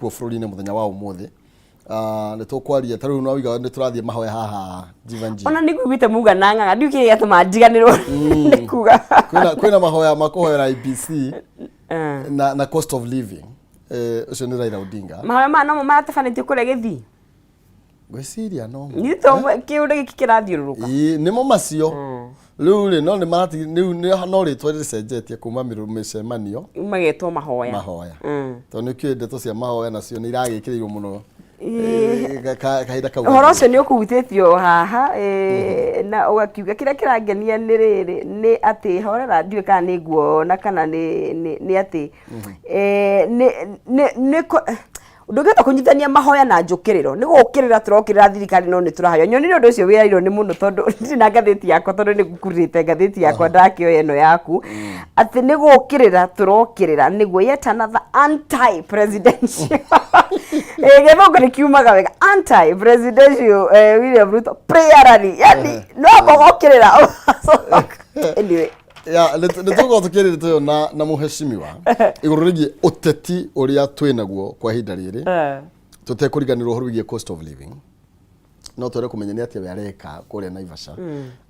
Kuo bũrũri-inĩ mũthenya wa ũmũthĩ. Ah, nĩ tũkwaria ta rĩu no wiga nĩ tũrathiĩ mahoya haha Jivanjee. Ona nĩ nguiguĩte muga na ng'ang'a ndiũ kĩrĩa gĩatũma njiganĩrwo nĩ kuga. Kwĩna mahoya ma kũhoera IEBC na cost of living. Eh, ũcio nĩ Raila Odinga. Mahoya maya nomo maratabanĩtio kũrĩa gĩthii. Ngwĩciria no mo. Nĩ to kĩũndũ gĩkĩ kĩrathiũrũrũka. Ĩĩ, nĩmo macio. Rĩu rĩ no nĩ marati rĩu no rĩtwa rĩcenjetie kuma mĩcemanio magetwo mahoya. Mahoya. Tondũ nĩ kĩũĩ ndeto cia mahoya nacio nĩ iragĩkĩrĩirwo mũno eh, kahinda kau. Ũhoro ũcio nĩ ũkũhutĩtio haha na ũgakiuga kĩrĩa kĩrangenia nĩ rĩrĩ nĩ atĩ horera ndiũĩ kana nĩ nguona kana nĩ atĩ nĩ ndũngĩhota kũnyitithania mahoya na njũkĩrĩro. Nĩ gũkĩrĩra tũrokĩrĩra thirikari no nĩ tũrahoya. Nyonire ũndũ ũcio wĩrairwo nĩ mũno tondũ ndirĩ na ngathĩti yakwa tondũ nĩ ngũkururĩte ngathĩti yakwa ndakĩoya ĩno yaku. Atĩ nĩ gũkĩrĩra tũrokĩrĩra nĩguo yet another anti presidential. Gĩthũngũ nĩ kiumaga wega. Anti presidential William Ruto prayer rally. Yani no mũgokĩrĩra. Anyway. Ya, nĩ tũgũkorwo tũkĩarĩria ndeto ĩyo na mũhecimiwa igũrũ rĩgiĩ ũteti ũrĩa twĩ naguo kwa ihinda rĩrĩ tũtekũriganĩrwo ũhoro wĩgiĩ cost of living. No twende kũmenya nĩ atĩa we areka kũrĩa Naivasha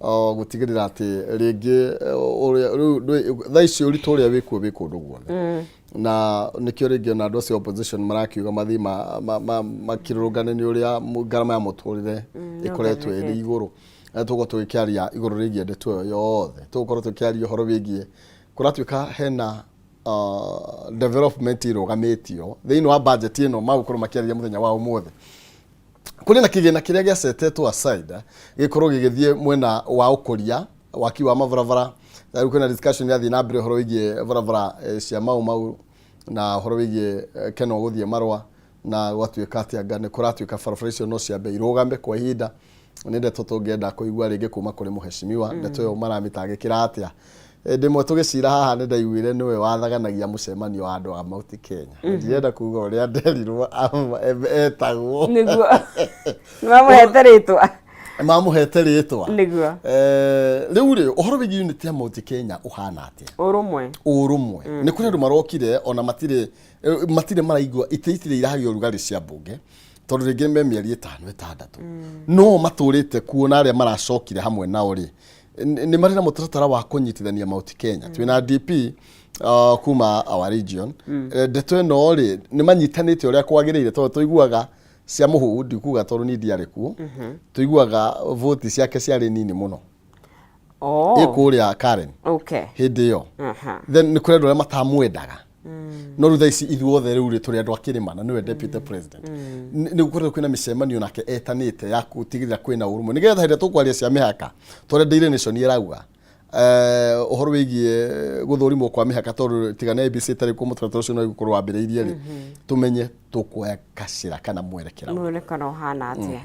o, gũtigĩrĩra atĩ rĩngĩ ũrĩa rĩu thaa ici ũritũ ũrĩa wĩkuo wĩ kũndũ guothe, na nĩkĩo rĩngĩ ona andũ acio opposition marakiuga mathiĩ makĩrũrũngane nĩ ũrĩa ngarama ya mũtũrĩre ĩkoretwo ĩrĩ igũrũ. Na tũgũkorwo tũgĩkĩaria igũrũ rĩgiĩ ndeto ĩyo yothe. Tũgũkorwo tũkĩaria ũhoro wĩgiĩ kũratuĩka hena development ĩrũgamĩtio thĩinĩ wa budget ĩno magũkorwo makĩarĩria mũthenya wa ũmũthĩ. Kũrĩ na kĩgĩna kĩrĩa gĩacetetwo aside gĩkorwo gĩgĩthiĩ mwena wa ũkũria waki wa mabarabara. Na rĩu kwĩna discussion ĩrathiĩ na mbere ũhoro wĩgiĩ barabara cia Mau Mau na ũhoro wĩgiĩ Kenol gũthiĩ Marũa, na gwatuĩka atĩ anga nĩ kũratuĩka barabara icio no ciambe irũgame kwa ihinda. Nĩ ndeto tũngĩenda kũigua rĩngĩ kuma kũrĩ mũhecimiwa, ndeto ĩyo maramĩtangĩkĩra atĩa. Hĩndĩ ĩmwe tũgĩcira haha nĩ ndaiguire nĩwe wathaganagia mũcemanio wa andũ a Mount Kenya. Ndirenda kuga ũrĩa nderirwo etagwo. Nĩguo. Nĩmamũhete rĩtwa. Mamũhete rĩtwa. Nĩguo. Rĩu rĩ, ũhoro wĩgiĩ unity ya Mount Kenya ũhana atĩa? Ũrũmwe. Ũrũmwe. Nĩ kũrĩ andũ marokire ona matirĩ maraigua itĩ itirĩ iragĩa ũrugarĩ cia mbunge, tondũ rĩngĩ me mĩeri 5 6 no matũrĩte kuo, na arĩa maracokire hamwe nao rĩ nĩ marĩ na mũtaratara wa kũnyitithania Mount Kenya. Twĩna DP kuma our region. Ndeto ĩno rĩ, nĩ manyitanĩte ũrĩa kwagĩrĩire? Tondũ tũiguaga cia mũhu, ndikuga tondũ niĩ ndiarĩ kuo, tũiguaga voti ciake ciarĩ nini mũno ĩ kũrĩa Karen hĩndĩ ĩyo. Then nĩ kũrĩ andũ arĩa matamwendaga, no rĩu thaa ici ithuothe rĩu rĩ tũrĩ andũ a kĩrĩma na nĩwe deputy president. Nĩ gũkoretwo kwĩna mĩcemanio nake etanĩte ya gũtigĩrĩra kwĩna ũrũmwe, nĩgetha hĩndĩ ĩrĩa tũkwaria cia mĩhaka tũrĩa Daily Nation ĩrauga ũhoro wĩgiĩ gũthũrimwo kwa mĩhaka, tondũ tiga nĩ IEBC ĩtarĩ kuo mũtaratara ũcio no ĩgũkorwo wambĩrĩirie rĩ, tũmenye tũkuoya gacĩra kana mwerekera ũrĩkũ. Mwerekero ũhana atĩa?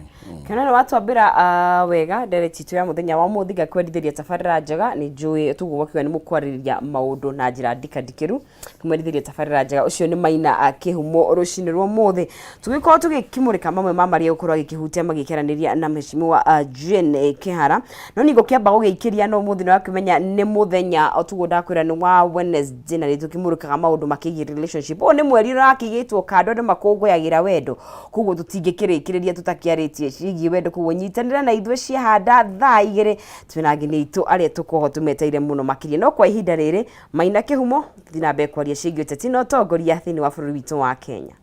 Kĩona nĩ watwambĩra wega ndereti itũ ya mũthenya wa ũmũthĩ. Ngakwendithĩria tabarĩra njega. Nĩ njũĩ tũguo gwakiuga nĩ mũkwarĩrĩria maũndũ na njĩra ndikandikĩru. Mwendithĩria tabarĩra njega. Ũcio nĩ Maina Kĩhumo. Rũcinĩ rwa ũmũthĩ tũgĩkorwo tũgĩkĩmũrĩka mamwe ma marĩa gũkorwo agĩkĩhutia magĩkĩaranĩria na mheshimiwa Jane Kĩhara. No nĩ ngũkĩamba gũgĩikĩria no ũmũthĩ nĩ wakĩmenya nĩ mũthenya o tuguo ndakwĩra nĩ wa Wednesday, na nĩ tũkĩmũrĩkaga maũndũ makĩgiĩ relationship. Ũyũ nĩ mweri ũrakĩigĩtwo kando andũ makũngũyagĩra wendo, koguo tũtingĩkĩrĩkĩrĩria tũtakĩarĩtie ciĩgiĩ wendo. Koguo nyitanĩra na ithuĩ ciahanda thaa 2, twĩna ageni aitũ arĩa tũkoragwo tũmetereire mũno makĩria. No kwa ihinda rĩrĩ, Maina Kĩhumo, tũthiĩ na mbere kwaria ciĩgiĩ ũteti na ũtongoria thĩinĩ wa bũrũri witũ wa Kenya.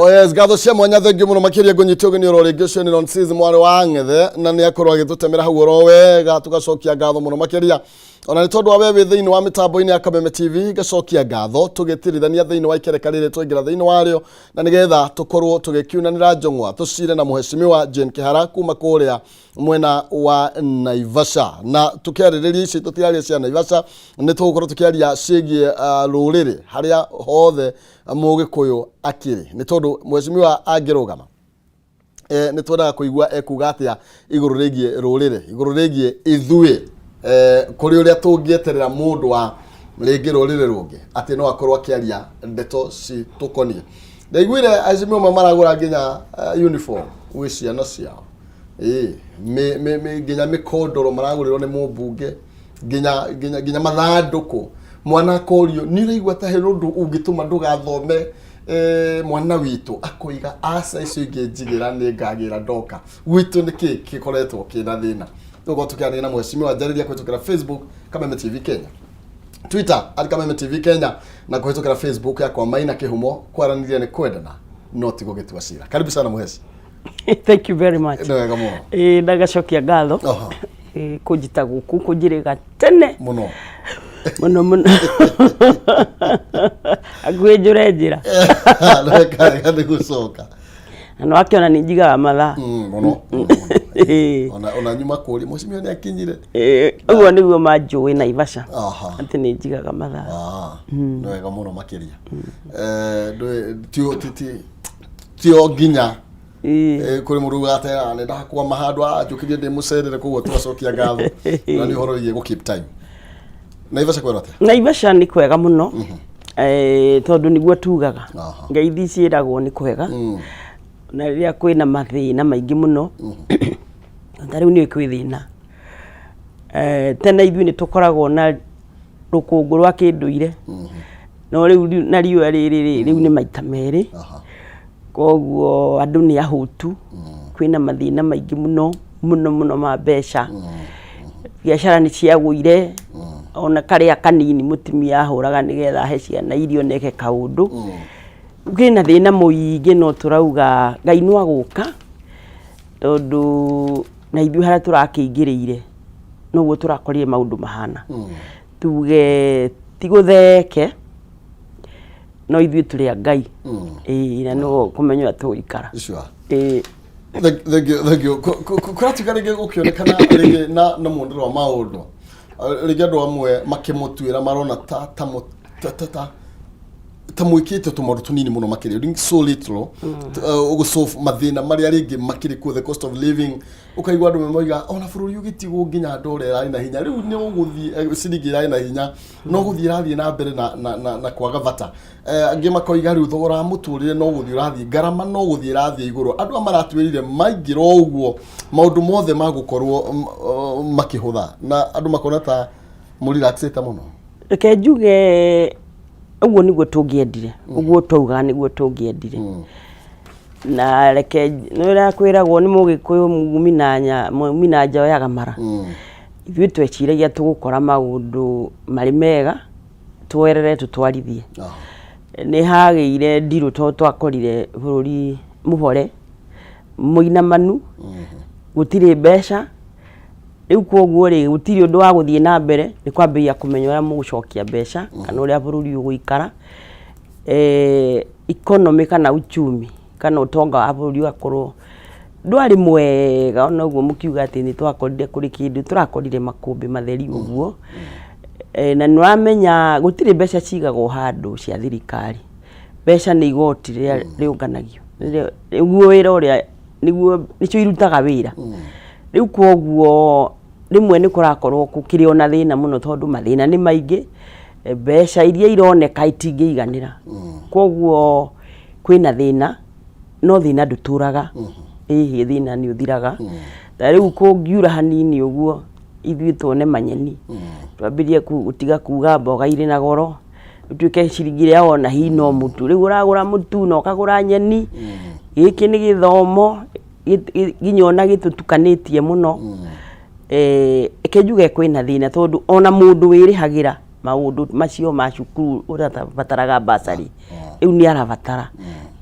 Oh yes, ngatho cia mwanya, thengiũ mũno makĩria. Ngũnyite ũgeni oro rĩngĩ. Ũcio nĩ Ron mwarĩ wa Ng'ethe, na nĩ akorwo agĩtũtemera hau oro wega. Tũgacokia ngatho mũno makĩria ona nĩ tondũ wa we wĩ thĩinĩ wa mĩtambo-inĩ ya Kameme TV. Ngacokia ngatho tũgĩtirithania thĩinĩ wa ikereka rĩrĩ twaingĩra thĩinĩ warĩo, na nĩgetha tũkorwo tũgĩkiunanĩra njũng'wa tũcire na mũhecimiwa Jane Kĩhara kuma kũrĩa mwena wa Naivasha. Na tũkĩarĩrĩria ici, tũtiraria cia Naivasha, nĩ tũgũkorwo tũkĩaria ciĩgiĩ rũrĩrĩ harĩa hothe mũgĩkũyũ akĩrĩ, nĩ tondũ mheshimiwa angĩrũgama nĩ twendaga kũigua ekuga atĩa igũrũ rĩgiĩ rũrĩrĩ, igũrũ rĩgiĩ ithuĩ, kũrĩ ũrĩa tũngĩeterera mũndũ wa Rĩngĩ rũrĩrĩ rũngĩ atĩ no akorwo akĩaria ndeto citũkoniĩ. Ndaiguire aheshimiwa amwe maragũra nginya uniform gwĩ ciana ciao. Ĩĩ, nginya mĩkondoro maragũrĩrwo nĩ mũmbunge, nginya mathandũkũ. Mwana akorio, nĩ ũraigua ta he ũndũ ũngĩtũma ndũgathome mwana witũ akoiga aca icio ingĩ njigĩra nĩ ngagĩra ndoka. Gwitũ nĩ kĩ gĩkoretwo kĩna thĩna? Tũgũkorwo tũkĩaranĩria na mheshimiwa njarĩria kũhĩtũkĩra Facebook Kameme TV Kenya, Twitter at Kameme TV Kenya na kũhĩtũkĩra Facebook yakwa Maina Kĩhumo. Kwaranĩria nĩ kwendana no ti gũgĩtua cira. Karibu sana mheshi. Thank you very much. Nĩ wega mũno. Ĩĩ, ndagacokia ngatho. Ĩĩ, kũnjita gũkũ kũnjĩrĩga tene. Mũno. Mũno mũno. Hakuhĩ njũre njĩra. Nĩ nĩ gũcoka. Na nĩ wakĩona nĩ njigaga mathaa. Mũno. Ĩĩ. Ona nyuma kũria mheshimiwa nĩ akinyire. Ĩĩ, ũguo nĩguo manjũĩ Naivasha. Atĩ nĩ njigaga mathaa. Nĩ wega mũno makĩria. Ndũĩ ti o nginya kũrĩ mũndũ ugaga atĩ nĩ ndakwama handũ anjũkirie ndĩ mũcerere koguo tũgacokia ngatho na nĩ ũhoro wĩgiĩ gũ keep time. Naivasha kwĩrwo atĩa? Naivasha nĩ kwega mũno. Tondũ nĩguo tugaga. Ngeithi ciĩragwo nĩ kwega. Na rĩrĩa kwĩna mathĩna maingĩ mũno, ta rĩu nĩ kwĩ thĩna. Tene ithuĩ nĩ tũkoragwo na rũkũngũ rwa kĩndũire. No rĩu na riũa rĩrĩ rĩ, rĩu nĩ maita merĩ. Koguo andũ nĩ ahũtu, kwĩna mathĩna maingĩ mũno mũno mũno ma mbeca. Biacara nĩ ciagũire, ona karĩa kanini mũtumia ahũraga nĩgetha ahe ciana irio na eke kaũndũ. Kwĩna thĩna mũingĩ no tũrauga Ngai no agũka, tondũ na ithuĩ harĩa tũrakĩingĩrĩire noguo tũrakorire maũndũ mahana. Tuge ti gũtheke, no ithuĩ tũrĩ a Ngai. Ĩĩ, na no kũmenya ũrĩa tũgũikara. Ĩĩ. Thank you, thank you. Kũratuĩka rĩngĩ gũkĩonekana rĩngĩ na muonere wa maũndũ. Rĩngĩ andũ amwe makĩmũtuĩra marona ta ta ta ta ta ta mwĩkĩte tũmaũndũ tũnini mũno makĩria, doing so little ũgũsolve mathĩna marĩa rĩngĩ makĩrĩ kuo, the cost of living. Ũkaigua andũ moiga ona bũrũri ũgĩtigwo nginya ndora ĩrarĩ na hinya, rĩu nĩ ũgũthiĩ ciringi ĩrarĩ na hinya no gũthiĩ ĩrathiĩ na mbere na kwaga bata. Angĩ makoiga rĩu thogora wa mũtũrĩre no gũthiĩ ũrathiĩ, ngarama no gũthiĩ ĩrathiĩ igũrũ. Andũ aya maratwĩrire maingĩra o ũguo maũndũ mothe magũkorwo makĩhũtha na andũ makona ta mũrelaxĩte mũno. Reke njuge ũguo nĩguo tũngĩendire, ũguo twaugaga nĩguo tũngĩendire. Na reke nĩ ũrĩa kwĩragwo nĩ mũgĩkũyũ mumi na nja oyaga mara. Ithuĩ tweciragia tũgũkora maũndũ marĩ mega, twerere tũtwarithie. Nĩ hagĩire ndirũ tondũ twakorire bũrũri mũhore, mũinamanu, gũtirĩ mbeca. Rĩu koguo rĩ, gũtirĩ ũndũ wa gũthiĩ na mbere, nĩ kwambĩrĩria kũmenya ũrĩa mũgũcokia mbeca, kana ũrĩa bũrũri ũgũikara. Economy kana uchumi kana ũtonga wa bũrũri ũgakorwo ndwarĩ mwega ona ũguo mũkiuga atĩ nĩ twakorire kũrĩ kĩndũ, tũrakorire makũmbĩ matheri ũguo. Na nĩ ũramenya gũtirĩ mbeca cigagwo handũ cia thirikari. Mbeca nĩ igoti rĩrĩa rĩũnganagio. Nĩguo wĩra ũrĩa nĩguo nĩcio irutaga wĩra. Rĩu koguo rĩmwe nĩ kũrakorwo gũkĩrĩ ona thĩna mũno tondũ mathĩna nĩ maingĩ, mbeca iria ironeka itingĩiganĩra. Koguo kwĩna thĩna, no thĩna ndũtũraga. Ĩhĩ thĩna nĩ ũthiraga. Ta rĩu kũngiura hanini ũguo ithuĩ tuone manyeni, twambĩrĩrie gũtiga kuga mboga irĩ na goro, ĩtuĩke ciringi ĩrĩa wona hihi no mũtu. Rĩu ũragũra mũtu na ũkagũra nyeni, gĩkĩ nĩ gĩthomo nginya ona gĩtũtukanĩtie mũno. Reke njuge kwĩna thĩna tondũ ona mũndũ wĩrĩhagĩra maũndũ macio ma cukuru ũrĩa bursary, rĩu nĩ arabatara.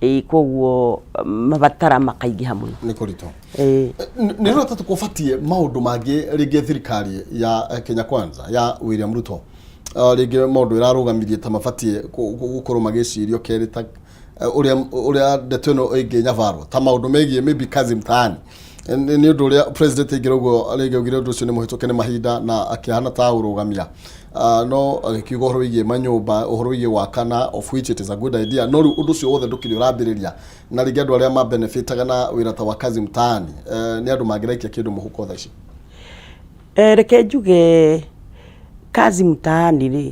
Ĩĩ koguo mabatara makaingĩha mũno. Nĩ kũritũ. Nĩ ũrona ta tũkũbatiĩ maũndũ mangĩ rĩngĩ thirikari ya Kenya Kwanza ya William Ruto rĩngĩ maũndũ ĩrarũgamirie ta mabatiĩ gũkorwo magĩcirio kerĩ ta ũrĩa ndeto ĩno ĩngĩ nyabarwo ta maũndũ megiĩ maybe kazi mtaani nĩ ũndũ ũrĩa president aingĩra ũguo rĩngĩ augire ũndũ ũcio nĩ mũhĩtũke nĩ mahinda na akĩhana ta ũrũgamia. No agĩkiuga ũhoro wĩgiĩ manyũmba, ũhoro wĩgiĩ gwakana, of which it is a good idea, no rĩu ũndũ ũcio wothe ndũkĩrĩ ũrambĩrĩria na rĩngĩ andũ arĩa ma benefitaga na wĩra ta wa kazi mtaani nĩ andũ mangĩraikia kĩndũ mũhuko thaa ici. Reke njuge kazi mtaani rĩ.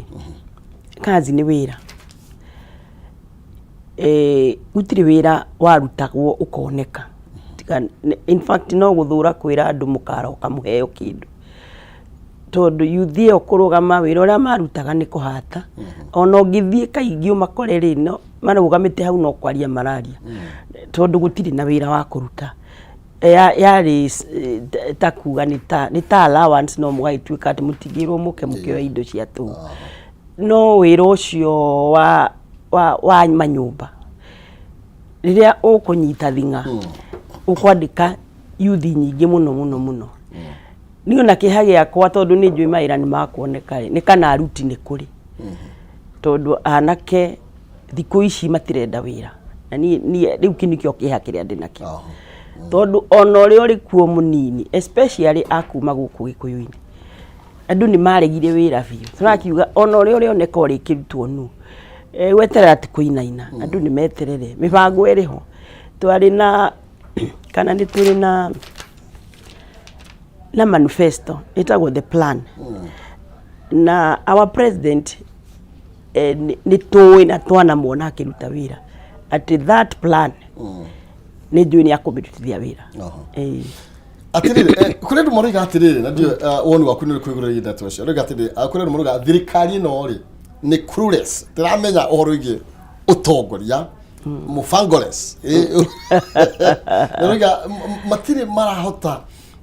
Kazi nĩ wĩra. Gũtirĩ wĩra warutagwo ũkoneka. Tiga in fact no gũthũra kwĩra andũ mũkaroka mũheo kĩndũ. Tondũ youth ĩyo kũrũgama wĩra ũrĩa marutaga nĩ kũhata. Ona ũngĩthiĩ kaingĩ ũmakore rĩ, no marũgamĩte hau no kwaria mararia. Tondũ gũtirĩ na wĩra wa kũruta. Yarĩ ta kuga nĩ ta allowance no mũgagĩtuĩka atĩ mũtingĩrwo mũke mũkĩoe indo cia tũhũ. No wĩra ũcio wa manyũmba, rĩrĩa ũkũnyita thing'a, ũkwandĩka youth nyingĩ mũno mũno mũno. Niĩ ona kĩeha gĩakwa tondũ nĩ njũĩ mawĩra nĩ makuoneka rĩ, nĩ kana aruti nĩ kũrĩ. Tondũ anake thikũ ici matirenda wĩra. Na niĩ niĩ rĩu kĩu nĩkĩo kĩeha kĩrĩa ndĩnakĩo. Tondũ ona ũrĩa ũrĩ kuo mũnini, especially a kuma gũkũ Gĩkũyũ-inĩ, andũ nĩ maregire wĩra biũ. Tũrakiuga ona ũrĩa ũrĩoneka ũrĩkĩrutwo nũ, gweterera ti kũinaina, andũ nĩ meterere, mĩbango ĩrĩ ho. Twarĩ na kana nĩ tũrĩ na manifesto ĩtagwo the plan. Na our president nĩ tũĩ na twanamuona akĩruta wĩra atĩ that plan nĩ njũĩ nĩ akũmĩrutithia wĩra. Atiriri, kũrĩ andũ maroiga atĩrĩrĩ, na ndiũĩ woni waku nĩ ũrĩkũ igũrũ rĩgiĩ ndeto icio. Maroiga atĩrĩrĩ, kũrĩ andũ maroiga thirikari ĩno rĩ nĩ clueless, ndĩramenya ũhoro wĩgiĩ ũtongoria, mũbangoless. Maroiga matirĩ marahota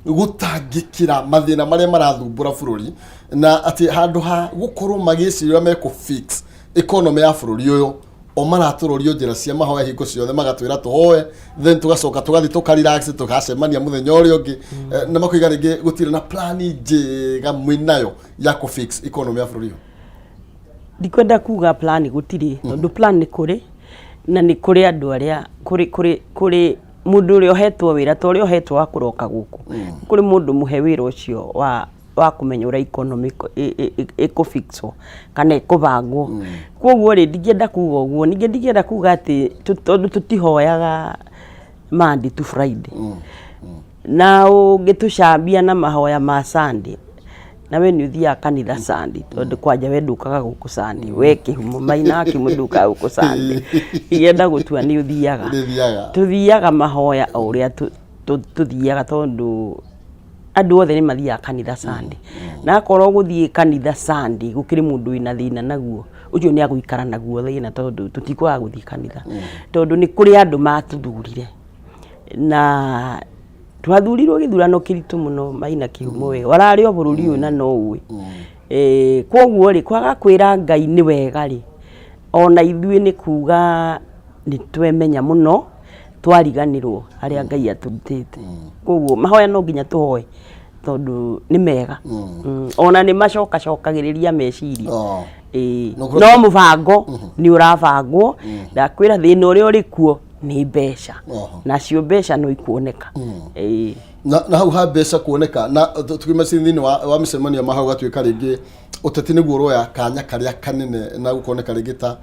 gũtangĩkĩra mathĩna marĩa marathumbũra bũrũri, na atĩ handũ ha gũkorwo magĩciria ũrĩa mekũ fix economy ya bũrũri ũyũ, o maratũrorio njĩra cia mahoya hingo ciothe, magatwĩra tũhoe, then tũgacoka tũgathiĩ tũkarelax, tũgacemania mũthenya ũrĩa ũngĩ. Na makoiga rĩngĩ gũtirĩ na plani njega mwĩnayo ya kũ fix economy ya bũrũri ũyũ. Ndikwenda kuga plan gũtirĩ, tondũ plan nĩ kũrĩ, na nĩ kũrĩ andũ arĩa kũrĩ mũndũ ũrĩa ũhetwo wĩra, ta ũrĩa ũhetwo wa kũroka gũkũ, kũrĩ mũndũ mũhe wĩra ũcio wa kũmenya ũrĩa economy ĩkũfixwo kana ĩkũbangwo. Koguo rĩ, ndingĩenda kuga ũguo. Ningĩ ndingĩenda kuga atĩ tondũ tũtihoyaga Monday to Friday, na ũngĩtũcambia na mahoya ma Sunday, na we nĩ ũthiaga kanitha Sunday, tondũ kwanja we ndũkaga gũkũ Sunday, we kĩhumo maina wa kĩhumo ndũkaga gũkũ Sunday, igenda gũtua nĩ ũthiaga. Nĩthiaga. Tũthiaga mahoya o ũrĩa tũthiaga, tondũ andũ othe nĩ mathiaga kanitha Sunday, na akorwo gũthiĩ kanitha Sunday gũkĩrĩ mũndũ wĩna thĩna naguo, ũcio nĩ agũikara naguo thĩna, tondũ tũtikwaga gũthiĩ kanitha, tondũ nĩ kũrĩ andũ matũthurire, na twathurirwo gĩthurano kĩritũ mũno. Maina kĩhumo, we wararĩ o bũrũri ũyũ na no ũĩ. Koguo rĩ, kwaga kwĩra Ngai nĩ wega rĩ, ona ithuĩ nĩ kuga nĩ twemenya mũno, twariganĩrwo harĩa Ngai atũrutĩte. Koguo mahoya no nginya tũhoe, tondũ nĩ mega. Ona nĩ macokacokagĩrĩria meciria. Ĩĩ. No No mũbango nĩ ũrabangwo. Ndakwĩra thĩna ũrĩa ũrĩ kuo nĩ mbeca. Nacio mbeca no ikuoneka. Ĩĩ. Na hau ha mbeca kuoneka, na tukiuma thĩinĩ wa mĩcemanio ya mahau, gatuĩka rĩngĩ ũteti nĩguo ũroya kanya karĩa kanene, na gũkoneka rĩngĩ ta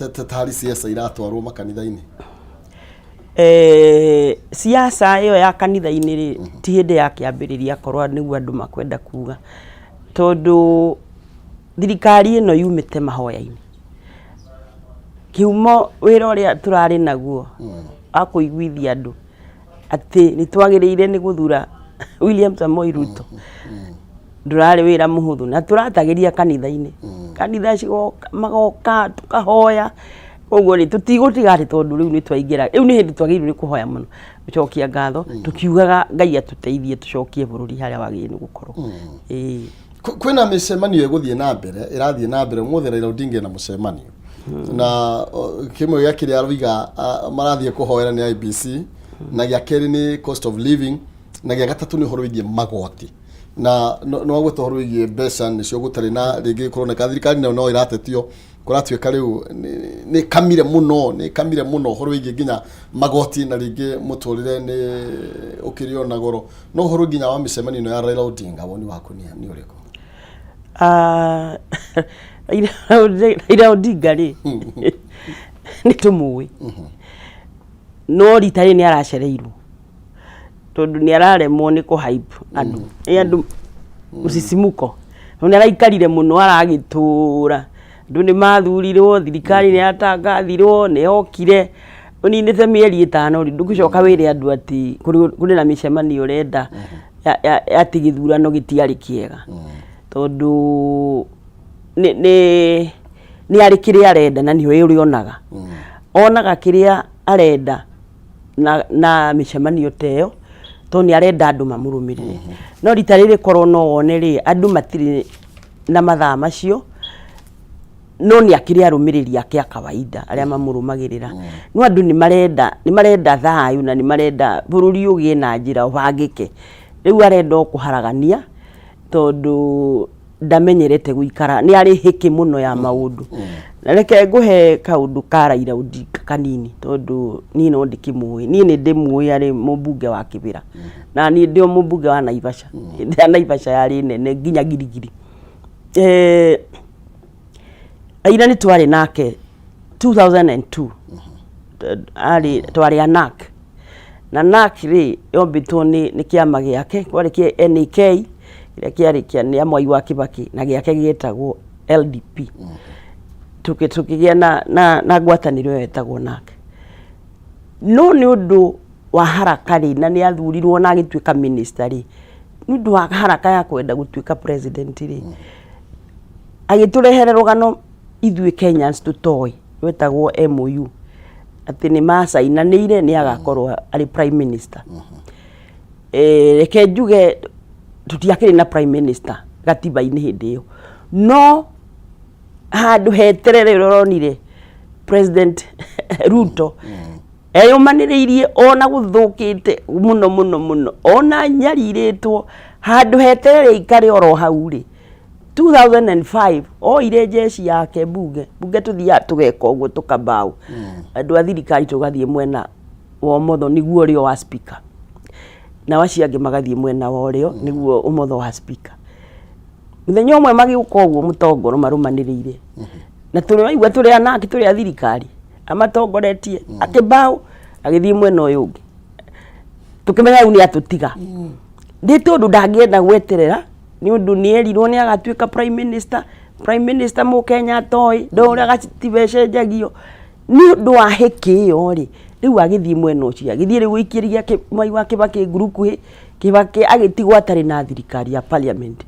tarĩ siasa iratwarwo makanitha-inĩ. Siasa ĩyo ya kanitha-inĩ rĩ, ti hĩndĩ ya kĩambĩrĩria, korwo nĩguo andũ makwenda kuga, tondũ thirikari ĩno yumĩte mahoya-inĩ. Kĩhumo wĩra ũrĩa tũrarĩ naguo wa kũiguithia andũ atĩ nĩ twagĩrĩire nĩ gũthura William Samoei Ruto ndũrarĩ wĩra mũhũthũ, na tũratagĩria kanitha-inĩ, kanitha cigoka, magoka tũkahoya. Koguo rĩ, tũtigũtiga atĩ tondũ rĩu nĩ twaingĩra, rĩu nĩ hĩndĩ twagĩrĩirwo nĩ kũhoya mũno, gũcokia ngatho, tũkiugaga Ngai atũteithie tũcokie bũrũri harĩa wagĩrĩire nĩ gũkorwo. Ĩĩ. Kwĩna mĩcemanio ĩgũthiĩ na mbere, ĩrathiĩ na mbere ũmũthĩ. Raila Odinga ena mũcemanio, na kĩmwe gĩa kĩrĩa aroiga marathiĩ kũhoera nĩ IEBC, na gĩa kerĩ nĩ cost of living, na gĩa gatatũ nĩ ũhoro wĩgiĩ magoti. Na no wagweta ũhoro wĩgiĩ mbeca nĩcio gũtarĩ, na rĩngĩ kũroneka thirikari nayo no ĩratetio, kũratuĩka rĩu nĩ kamire mũno, nĩ kamire mũno ũhoro wĩgiĩ nginya magoti, na rĩngĩ mũtũrĩre nĩ ũkĩrĩ ona goro. No ũhoro nginya wa mĩcemanio ĩno ya Raila Odinga, woni waku nĩ ũrĩkũ? Ah, Raila Odinga rĩ, nĩ tũmũĩ, no rita rĩrĩ nĩ aracereirwo, tondũ nĩ araremwo nĩ kũ hype andũ, nĩ andũ mũcicimuko, nĩ araikarire mũno aragĩtũra. Andũ nĩ mathurirwo, thirikari nĩ yatangathirwo, nĩ yokire, ũninĩte mĩeri 5 rĩ, ndũgũcoka wĩre andũ atĩ kũrĩ na mĩcemanio ũrenda atĩ gĩthurano gĩtiarĩ kĩega. Tondũ nĩ arĩ kĩrĩa arenda na nĩwe ũrĩa onaga. Onaga kĩrĩa arenda na mĩcemanio ta ĩyo, tondũ nĩ arenda andũ mamũrũmĩrĩre. No rita rĩrĩ korwo no wone rĩ, andũ matirĩ na mathaa macio, no nĩ akĩrĩ arũmĩrĩri ake a kawaida arĩa mamũrũmagĩrĩra. No andũ nĩ marenda, nĩ marenda thayũ na nĩ marenda bũrũri ũgĩe na njĩra ũbangĩke. Rĩu arenda o kũharagania tondũ ndamenyerete gũikara, nĩ arĩ hĩkĩ mũno ya maũndũ. Na reke ngũhe kaũndũ ka Raila Odinga kanini tondũ niĩ no ndĩkĩmũĩ. Niĩ nĩ ndĩmũĩ arĩ mũmbunge wa Kĩbĩra. Na niĩ ndĩ o mũmbunge wa Naivasha. Hĩndĩ ĩrĩa Naivasha yarĩ nene nginya Giligili. Raila nĩ twarĩ nake 2002. Arĩ twarĩ a NARC. Na NARC rĩ yombĩtwo nĩ kĩama gĩake, kwarĩ kĩa NAK kĩrĩa kĩarĩ kĩa nĩ Mwai wa Kĩbakĩ na gĩake gĩetagwo LDP. Tũkĩgĩa na ngwatanĩro ĩyo yetagwo NARC. No nĩ ũndũ wa haraka rĩ, na nĩ athurirwo na agĩtuĩka minister rĩ, nĩ ũndũ wa haraka ya kwenda gũtuĩka president rĩ, agĩtũrehere rũgano ithuĩ Kenyans tũtoĩ rwetagwo MOU, atĩ nĩ macainanĩire nĩ agakorwo arĩ prime minister. Reke njuge tũtiakĩrĩ na prime minister gatiba-inĩ hĩndĩ ĩyo, no handũ heterere ũronire President Ruto eyũmanĩrĩirie ona gũthũkĩte mũno mũno mũno, ona nyarirĩtwo handũ heterere ikare oro hau rĩ. 2005 oire jeshi yake bunge bunge tũthiaga tũgeka ũguo tũkambaũ, andũ a thirikari tũgathiĩ mwena wa ũmotho nĩguo ũrĩo wa speaker, nao acio angĩ magathiĩ mwena wa ũrĩo nĩguo ũmotho wa speaker. Mũthenya ũmwe magĩũka ũguo mũtongoro marũmanĩrĩire, na tũrĩ waigua tũrĩ anake tũrĩ a thirikari amatongoretie, akĩmbaũ agĩthiĩ mwena ũyũ ũngĩ, tũkĩmenya rĩu nĩ atũtiga. Nĩ tondũ ndangĩenda gweterera, nĩ ũndũ nĩ erirwo nĩ agatuĩka prime minister, prime minister mũkenya atoĩ ndoĩ ũrĩa gatiba ĩcenjagio. Nĩ ũndũ wa hĩkĩ ĩyo rĩ, rĩu agĩthiĩ mwena ũcio, agĩthiĩ rĩu gũikĩria Mwai wa Kĩbakĩ ngurukuhĩ, Kĩbakĩ agĩtigwo atarĩ na thirikari ya parliament.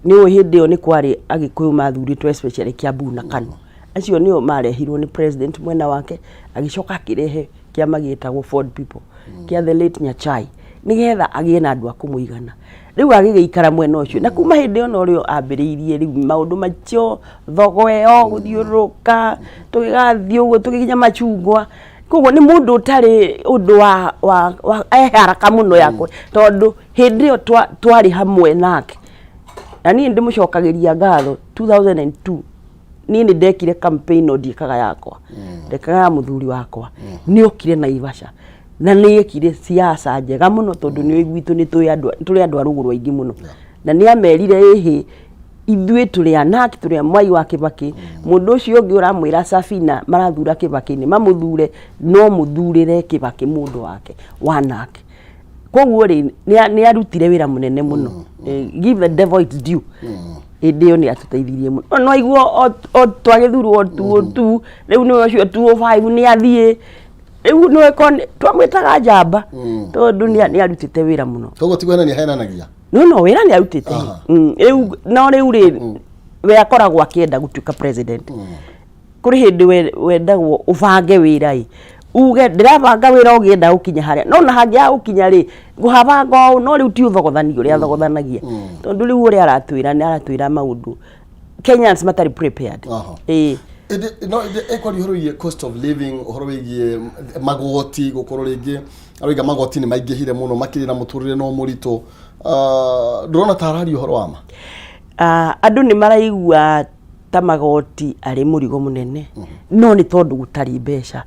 Nĩ ũĩ hĩndĩ ĩyo nĩ kwarĩ Agĩkũyũ mathurĩtwo especially Kiambu na Kanu. Acio nĩo marehirwo nĩ president mwena wake, agĩcoka akĩrehe kĩama gĩtagwo Ford People kĩa the late Nyachae nĩgetha agĩe na andũ a kũmũigana. Rĩu agĩgĩikara mwena ũcio, na kuma hĩndĩ ĩyo norĩo ambĩrĩirie rĩu maũndũ macio, thogo ĩyo gũthiũrũrũka, tũgĩgathiĩ ũguo tũgĩkinya machungwa. Koguo nĩ mũndũ ũtarĩ ũndũ wa e haraka mũno ya tondũ hĩndĩ ĩyo twarĩ hamwe nake. Na niĩ ndĩmũcokagĩria ngatho 2002 niĩ nĩ ndekire campaign no ndiĩkaga yakwa, ndekaga ya mũthuri wakwa. Nĩ okire Naivasha na nĩ ekire siasa njega mũno, tondũ nĩ gwitũ nĩ tũrĩ andũ a rũgũrũ aingĩ mũno, na nĩ amerire ĩhĩ ithuĩ tũrĩ anaki, tũrĩ a Mwai wa Kĩbakĩ. Mũndũ ũcio ũngĩ ũramwĩra Safina marathura Kĩbakĩ nĩ mamũthure, no mũthurĩre Kĩbakĩ mũndũ wake wa nake. Koguo rĩ, nĩ arutire wĩra mũnene mũno. Give the devil its due. Hĩndĩ ĩyo nĩ atũteithirie mũno. No aiguo o twagĩthurwo tu rĩu nĩ ũcio 205 nĩ athiĩ rĩu nĩ twamwĩtaga njamba, tondũ nĩ arutĩte wĩra mũno. Koguo ti kũhenania henanagia. No wĩra nĩ arutĩte. Rĩu no rĩu rĩ, we akoragwo akĩenda gũtuĩka president. Kũrĩ hĩndĩ wendagwo ũbange wĩra ĩ, uge ndĩrabanga wĩra ũngĩenda gũkinya harĩa, no na hangĩaga gũkinya rĩ, ngũhabanga ũũ, no rĩu ti ũthogothani ũrĩa athogothanagia, tondũ rĩu ũrĩa aratwĩra nĩ aratwĩra maũndũ Kenyans matarĩ prepared. Ĩĩ. Ĩndĩ no ĩkwaria ũhoro wĩgiĩ cost of living, ũhoro wĩgiĩ magoti gũkorwo rĩngĩ aroiga magoti nĩ maingĩhire mũno makĩria na mũtũrĩre no mũritũ. Ndũrona ta araria ũhoro wa ma? Andũ nĩ maraigua ta magoti arĩ mũrigo mũnene, no nĩ tondũ gũtarĩ mbeca.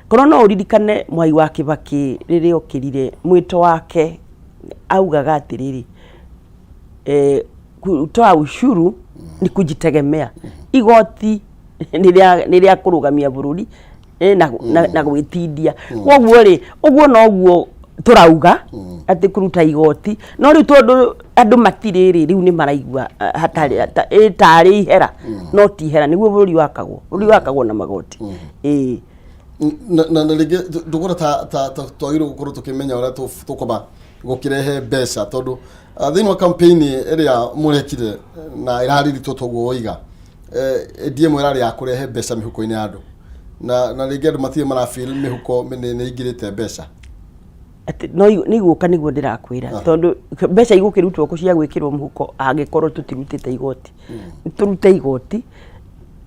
Korwo no ũririkane Mwai wa Kĩbakĩ rĩrĩa okĩrire mwĩto wake augaga atĩrĩrĩ, kutoa ushuru ni kujitegemea. Igoti nĩ rĩa kũrũgamia bũrũri na gwĩtindia. Koguo rĩ, ũguo noguo tũrauga atĩ kũruta igoti, no rĩu tondũ Andũ matirĩ rĩ, rĩu nĩ maraigua hatarĩ ĩ tarĩ ihera, no ti ihera. Nĩguo bũrũri wakagwo, bũrũri wakagwo na magoti, ĩĩ. Na rĩngĩ ndũkuona ta twagĩrĩirwo gũkorwo tũkĩmenya ũrĩa tũkwamba gũkĩrehe mbeca, tondũ thĩinĩ wa campaign ĩrĩa mũrekire na ĩrarĩritwo toguo woiga, ndĩ ĩmwe ĩrarĩ ya kũrehe mbeca mĩhuko-inĩ ya andũ, na rĩngĩ andũ matirĩ marafeel mĩhuko nĩ ingĩrĩte mbeca. Atĩ no nĩ igũka, nĩguo ndĩrakwĩra, tondũ mbeca igũkĩrutwo kũ cia gwĩkĩrwo mũhuko angĩkorwo tũtirutĩte igoti? Tũrute igoti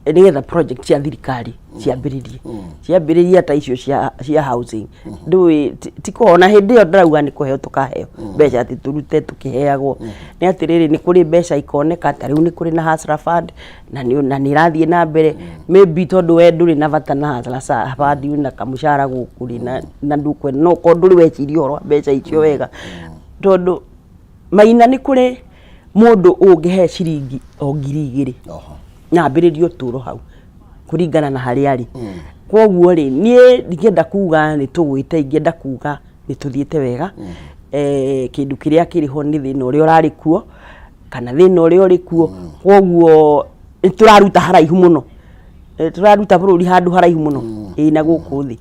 nĩgetha project cia thirikari ciambĩrĩrie ta icio cia housing. Ndũĩ ti kũhona hĩndĩ ĩyo ndĩrauga nĩ kũheo tũkaheo mbeca, atĩ tũrute tũkĩheagwo. Nĩ atĩrĩrĩ, nĩ kũrĩ mbeca ikoneka, ta rĩu nĩ kũrĩ na Hustler Fund na nĩ ĩrathiĩ na mbere. Maybe tondũ we ndũrĩ na bata na Hustler Fund, wĩna kamũcara gũkũ rĩ, na ndũkwenda, no korwo ndũrĩ weciria ũhoro wa mbeca icio wega, tondũ Maina, nĩ kũrĩ mũndũ ũngĩhe ciringi o 2000 na ambĩrĩrie ũtũũro hau kũringana na harĩa arĩ. Koguo rĩ, niĩ ndingĩenda kuga nĩ tũgwĩte, ingĩenda kuga nĩ tũthiĩte wega. Kĩndũ kĩrĩa kĩrĩ ho nĩ thĩna ũrĩa ũrarĩ kuo kana thĩna ũrĩa ũrĩ kuo. Koguo nĩ tũraruta haraihu mũno. Tũraruta bũrũri handũ haraihu mũno, ĩĩ, na gũkũ thĩ,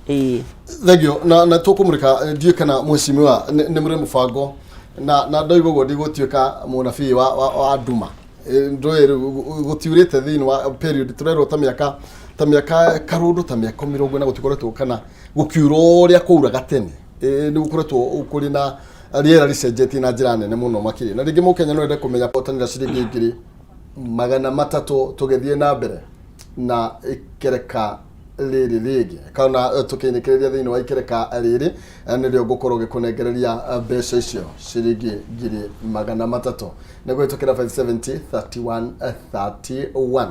ĩĩ. Thengio. Na tũkũmũrĩka, ndiũĩ kana mheshimiwa nĩ mũrĩ mũbango, na ndoiga ũguo ndigũtuĩka mũnabii wa nduma. Ndũĩ rĩu gũtiurĩte thĩinĩ wa period tũrerwo ta mĩaka karũndũ, ta mĩaka 40 gũtikoretwo kana gũkiura ũrĩa kwauraga tene. Nĩ gũkoretwo kũrĩ na rĩera rĩcenjetie na njĩra nene mũno makĩria, na rĩngĩ mũkenya no ende kũmenya kũhotanĩra ciringi 300,000. Tũgĩthiĩ na mbere na ikereka rĩrĩ rĩngĩ kana tũkĩinĩkĩrĩria thĩinĩ wa ikereka rĩrĩ, nĩrĩo ngũkorwo ngĩkũnengereria mbeca icio ciringi 300,000 nĩ kũhĩtũkĩra 570 31 31.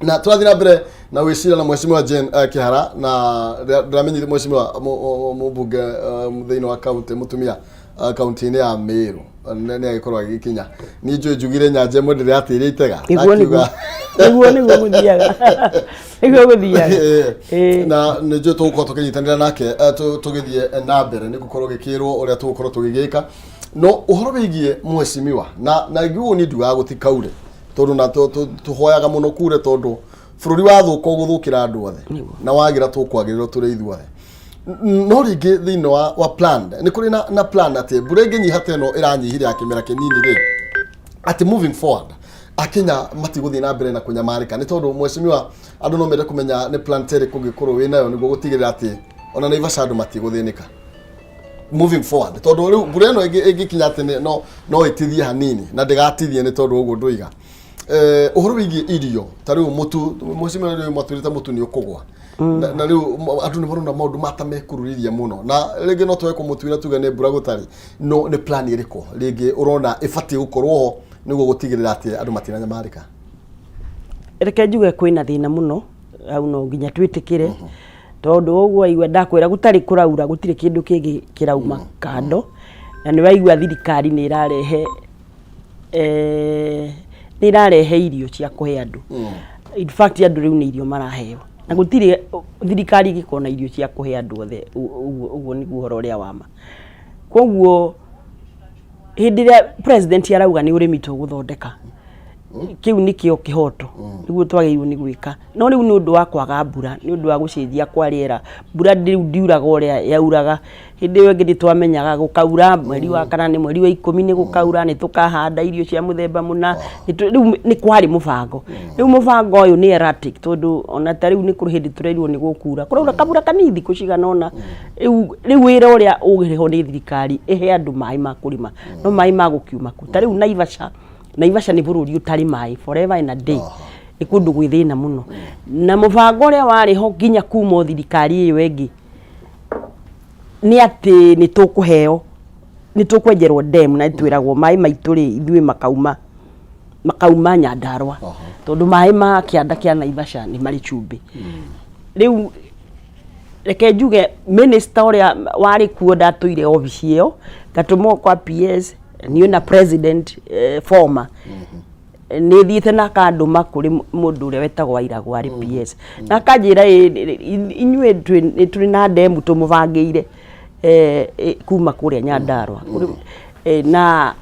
Na tũrathiĩ na mbere na gwĩcira na mheshimiwa Jane Kihara, na ndĩramenyire mheshimiwa mũmbunge thĩinĩ wa kaunti, mũtumia kaunti-inĩ ya Meru, nĩ agĩkorwo agĩkinya. Niĩ njũĩ njugire nyanja ĩmwe ndĩratĩire itega. Nĩguo nĩguo nĩguo gũthiaga, nĩguo gũthiaga. Ĩĩ. Na nĩ njũĩ tũgũkorwo tũkĩnyitanĩra nake tũgĩthiĩ na mbere nĩ gũkorwo gĩkĩrwo ũrĩa tũgũkorwo tũgĩgĩka. No ũhoro wĩgiĩ mheshimiwa, na ngĩugo niĩ ndiugaga gũtikaure, tondũ na tũhoyaga mũno kure, tondũ bũrũri wathũka ũgũthũkĩra andũ othe, na wagĩra tũkwagĩrĩrwo tũrĩ ithuothe. No rĩngĩ thĩinĩ wa plan nĩ kũrĩ na plan atĩ mbura ĩngĩnyiha ta ĩno ĩranyihire ya kĩmera kĩnini rĩ, atĩ moving forward Akenya matigũthiĩ na mbere na kũnyamarĩka? Nĩ tondũ mheshimiwa, andũ no mende kũmenya nĩ plan ta ĩrĩkũ ũngĩkorwo wĩ nayo nĩguo gũtigĩrĩra atĩ ona Naivasha andũ matigũthĩnĩka moving forward, tondũ rĩu mbura ĩno ĩngĩkinya atĩ no ĩtithie hanini na ndĩgatithie, nĩ tondũ ũguo ndũiga ũhoro wĩgiĩ irio ta rĩu mũtu, mheshimiwa, rĩu matwĩrĩte mũtu nĩ ũkũgwa, na rĩu andũ nĩ marona maũndũ mata mekururĩria mũno, na rĩngĩ no twage kũmũtuĩra tuge nĩ mbura gũtarĩ. No nĩ plan ĩrĩkũ rĩngĩ ũrona ĩbatiĩ gũkorwo ho nĩguo gũtigĩrĩra atĩ andũ matinanyamarĩka? Reke njuge kwĩna thĩna mũno hau, no nginya twĩtĩkĩre, tondũ ũguo waigua ndakwĩra gũtarĩ kũraura, gũtirĩ kĩndũ kĩngĩ kĩrauma kando, na nĩ waigua thirikari nĩ ĩrarehe irio cia kũhe andũ. In fact, andũ rĩu nĩ irio maraheo, na gũtirĩ thirikari ĩngĩkorwo na irio cia kũhe andũ othe. Ũguo nĩguo ũhoro ũrĩa wa ma. Koguo hĩndĩ ĩrĩa president arauga nĩ ũrĩmi tũgũthondeka, kĩu nĩkĩo kĩhoto nĩguo twagĩrĩirwo nĩ gwĩka. No rĩu nĩ ũndũ wa kwaga mbura, nĩ ũndũ wa gũcenjia kwa rĩera, mbura rĩu ndiuraga ũrĩa yauraga hĩndĩ ĩyo ĩngĩ. Nĩ twamenyaga gũkaura mweri wa kana nĩ mweri wa 10, nĩ gũkaura, nĩ tũkahanda irio cia mũthemba mũna. Rĩu nĩ kwarĩ mũbango. Rĩu mũbango ũyũ nĩ erratic, tondũ ona ta rĩu nĩ kũrĩ hĩndĩ tũrerirwo nĩ gũkura, kũraura kabura kanini thikũ cigana ũna. Rĩu wĩra ũrĩa ũrĩho nĩ thirikari ĩhe andũ maĩ ma kũrĩma, no maĩ ma gũkiuma kũ? Ta rĩu Naivasha, Naivasha nĩ bũrũri ũtarĩ maĩ forever and a day, nĩ kũndũ gwĩ thĩna mũno. Na mũbango ũrĩa warĩ ho nginya kuma o thirikari ĩyo ĩngĩ nĩ atĩ nĩ tũkũheo, nĩ tũkwenjerwo dam, na twĩragwo maĩ maitũ rĩ, ithuĩ makauma Nyandarua, tondũ maĩ ma kĩanda kĩa Naivasha nĩ marĩ cumbĩ. Rĩu reke njuge minister ũrĩa warĩ kuo ndatũire obici ĩyo, ngatũmwo kwa PS niĩ na president former nĩ thiĩte na akandũma kũrĩ mũndũ ũrĩa wetagwo Wairagũ arĩ PS, na akanjĩra, "Ĩ, inyuĩ nĩ tũrĩ na ndemu tũmũbangĩire kuma kũrĩa Nyandarua." Na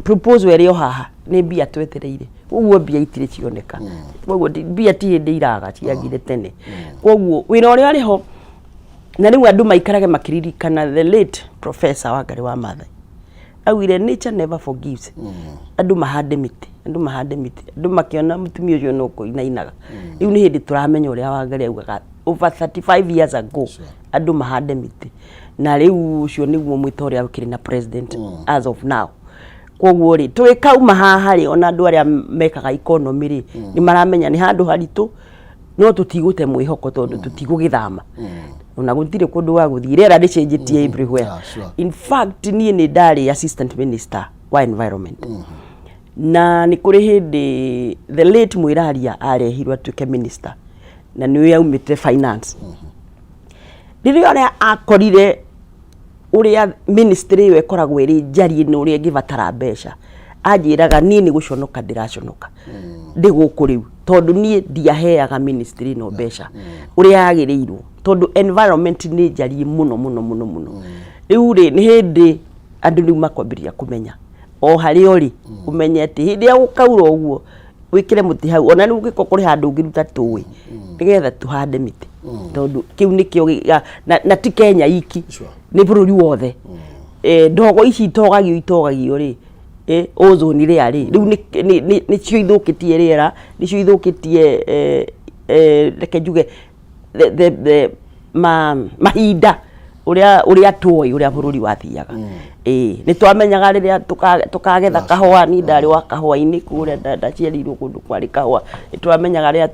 Proposal ĩrĩ o haha nĩ mbia twetereire, koguo mbia itirĩ cioneka, koguo mbia ti hĩndĩ iraga, ciagire tene. Koguo wĩra ũrĩa ũrĩ ho na rĩu andũ maikarage makĩririkana the late Professor Wangarĩ wa Maathai augire, "Nature never forgives." Andũ mahande mĩtĩ, andũ mahande mĩtĩ, andũ makĩona mũtumia ũcio no kũinainaga. Rĩu nĩ hĩndĩ tũramenya ũrĩa Wangarĩ augaga over 35 years ago, andũ mahande mĩtĩ, na rĩu ũcio nĩguo mwĩto ũrĩa ũkĩrĩ na president as of now. Koguo rĩ, tũgĩkauma haha rĩ, ona andũ arĩa mekaga economy rĩ, nĩ maramenya nĩ handũ haritũ, no tũtigũte mwĩhoko tondũ tũtigũgĩthama, ona gũtirĩ kũndũ gwa gũthiĩ, rĩera rĩcenjetie everywhere. In fact, niĩ nĩ ndarĩ assistant minister wa environment, na nĩ kũrĩ hĩndĩ the late Mwĩraria arehirwo atuĩke minister, na nĩwe aumĩte finance. Rĩrĩa ũrĩa akorire ũrĩa ministry ĩyo ĩkoragwo ĩrĩ njariĩ na ũrĩa ĩngĩbatara mbeca, anjĩraga, "Niĩ nĩ gũconoka ndĩraconoka ndĩ gũkũ rĩu, tondũ niĩ ndiaheaga ministry ĩno mbeca ũrĩa yagĩrĩirwo, tondũ environment nĩ njariĩ mũno mũno mũno mũno." Rĩu rĩ, nĩ hĩndĩ andũ rĩu makwambĩrĩria kũmenya o harĩa ũrĩ, ũmenye atĩ hĩndĩ ĩrĩa gũkaura ũguo, wĩkĩre mũtĩ hau, ona rĩu ũngĩkorwo kũrĩ handũ ũngĩruta tũĩ nĩgetha tũhande mĩtĩ, tondũ kĩu nĩkĩo na ti Kenya iki, nĩ bũrũri wothe. Ndogo ici itogagio itogagio rĩ, ozone rĩa rĩ, rĩu nĩcio ithũkĩtie rĩera, nĩcio ithũkĩtie, reke njuge the mahinda ũrĩa tũĩ ũrĩa bũrũri wathiaga. Ĩĩ, nĩ twamenyaga rĩrĩa tũkagetha kahũa. Niĩ ndarĩ wa kahũa-inĩ kũrĩa, ndaciarĩirwo kũndũ kwarĩ kahũa. Nĩ twamenyaga rĩrĩa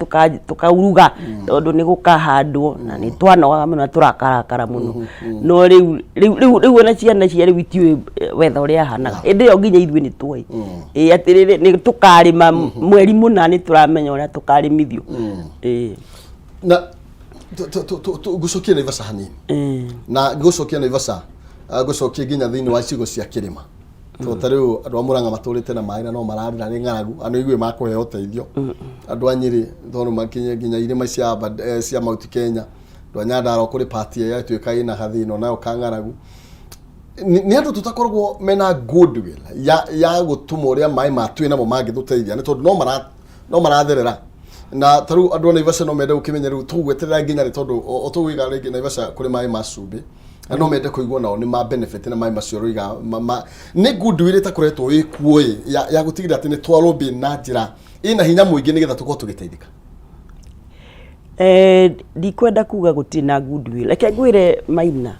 tũkauruga, tondũ nĩ gũkahandwo, na nĩ twanogaga mũno na tũrakarakara mũno. No rĩu ona ciana cia rĩu itiũĩ wetha ũrĩa hanaga. Hĩndĩ ĩyo nginya ithuĩ nĩ tũĩ, ĩĩ, atĩrĩrĩ, nĩ tũkarĩma mweri mũna, nĩ tũramenya ũrĩa tũkarĩmithio. Ĩĩ. Na ngũcokie Naivasha hanini, na ngũcokia Naivasha, ngũcokie nginya thĩinĩ wa icigo cia kĩrĩma, tondũ ta rĩu andũ a Murang'a matũrĩte na maĩ na no mararĩra nĩ ng'aragu, andũ igue makũheo ũteithio, andũ a Nyĩrĩ tondũ makinye nginya irĩma cia Mount Kenya, andũ a Nyandarua kũrĩ pati ĩrĩa ĩtuĩka ĩna gathĩna nayo ka ng'aragu. Nĩ andũ tũtakoragwo mena goodwill ya gũtũma ũrĩa maĩ ma twĩ namo mangĩtũteithia, nĩ tondũ no maratherera. Na ta rĩu andũ a Naivasha no mende gũkĩmenya rĩu tũgweterera nginya rĩ, tondũ o tũgũiga rĩngĩ Naivasha kũrĩ maĩ ma cumbĩ, na no mende kũigua nao nĩ ma benefit na maĩ macio rũiga nĩ goodwill ĩtakoretwo ĩ kuo ĩ ya gũtigĩrĩra atĩ nĩ twarobĩ na njĩra ĩna hinya mũingĩ nĩgetha tũkorwo tũgĩteithĩka. Ndikwenda kuga gũtirĩ na goodwill. Reke ngwĩre Maina,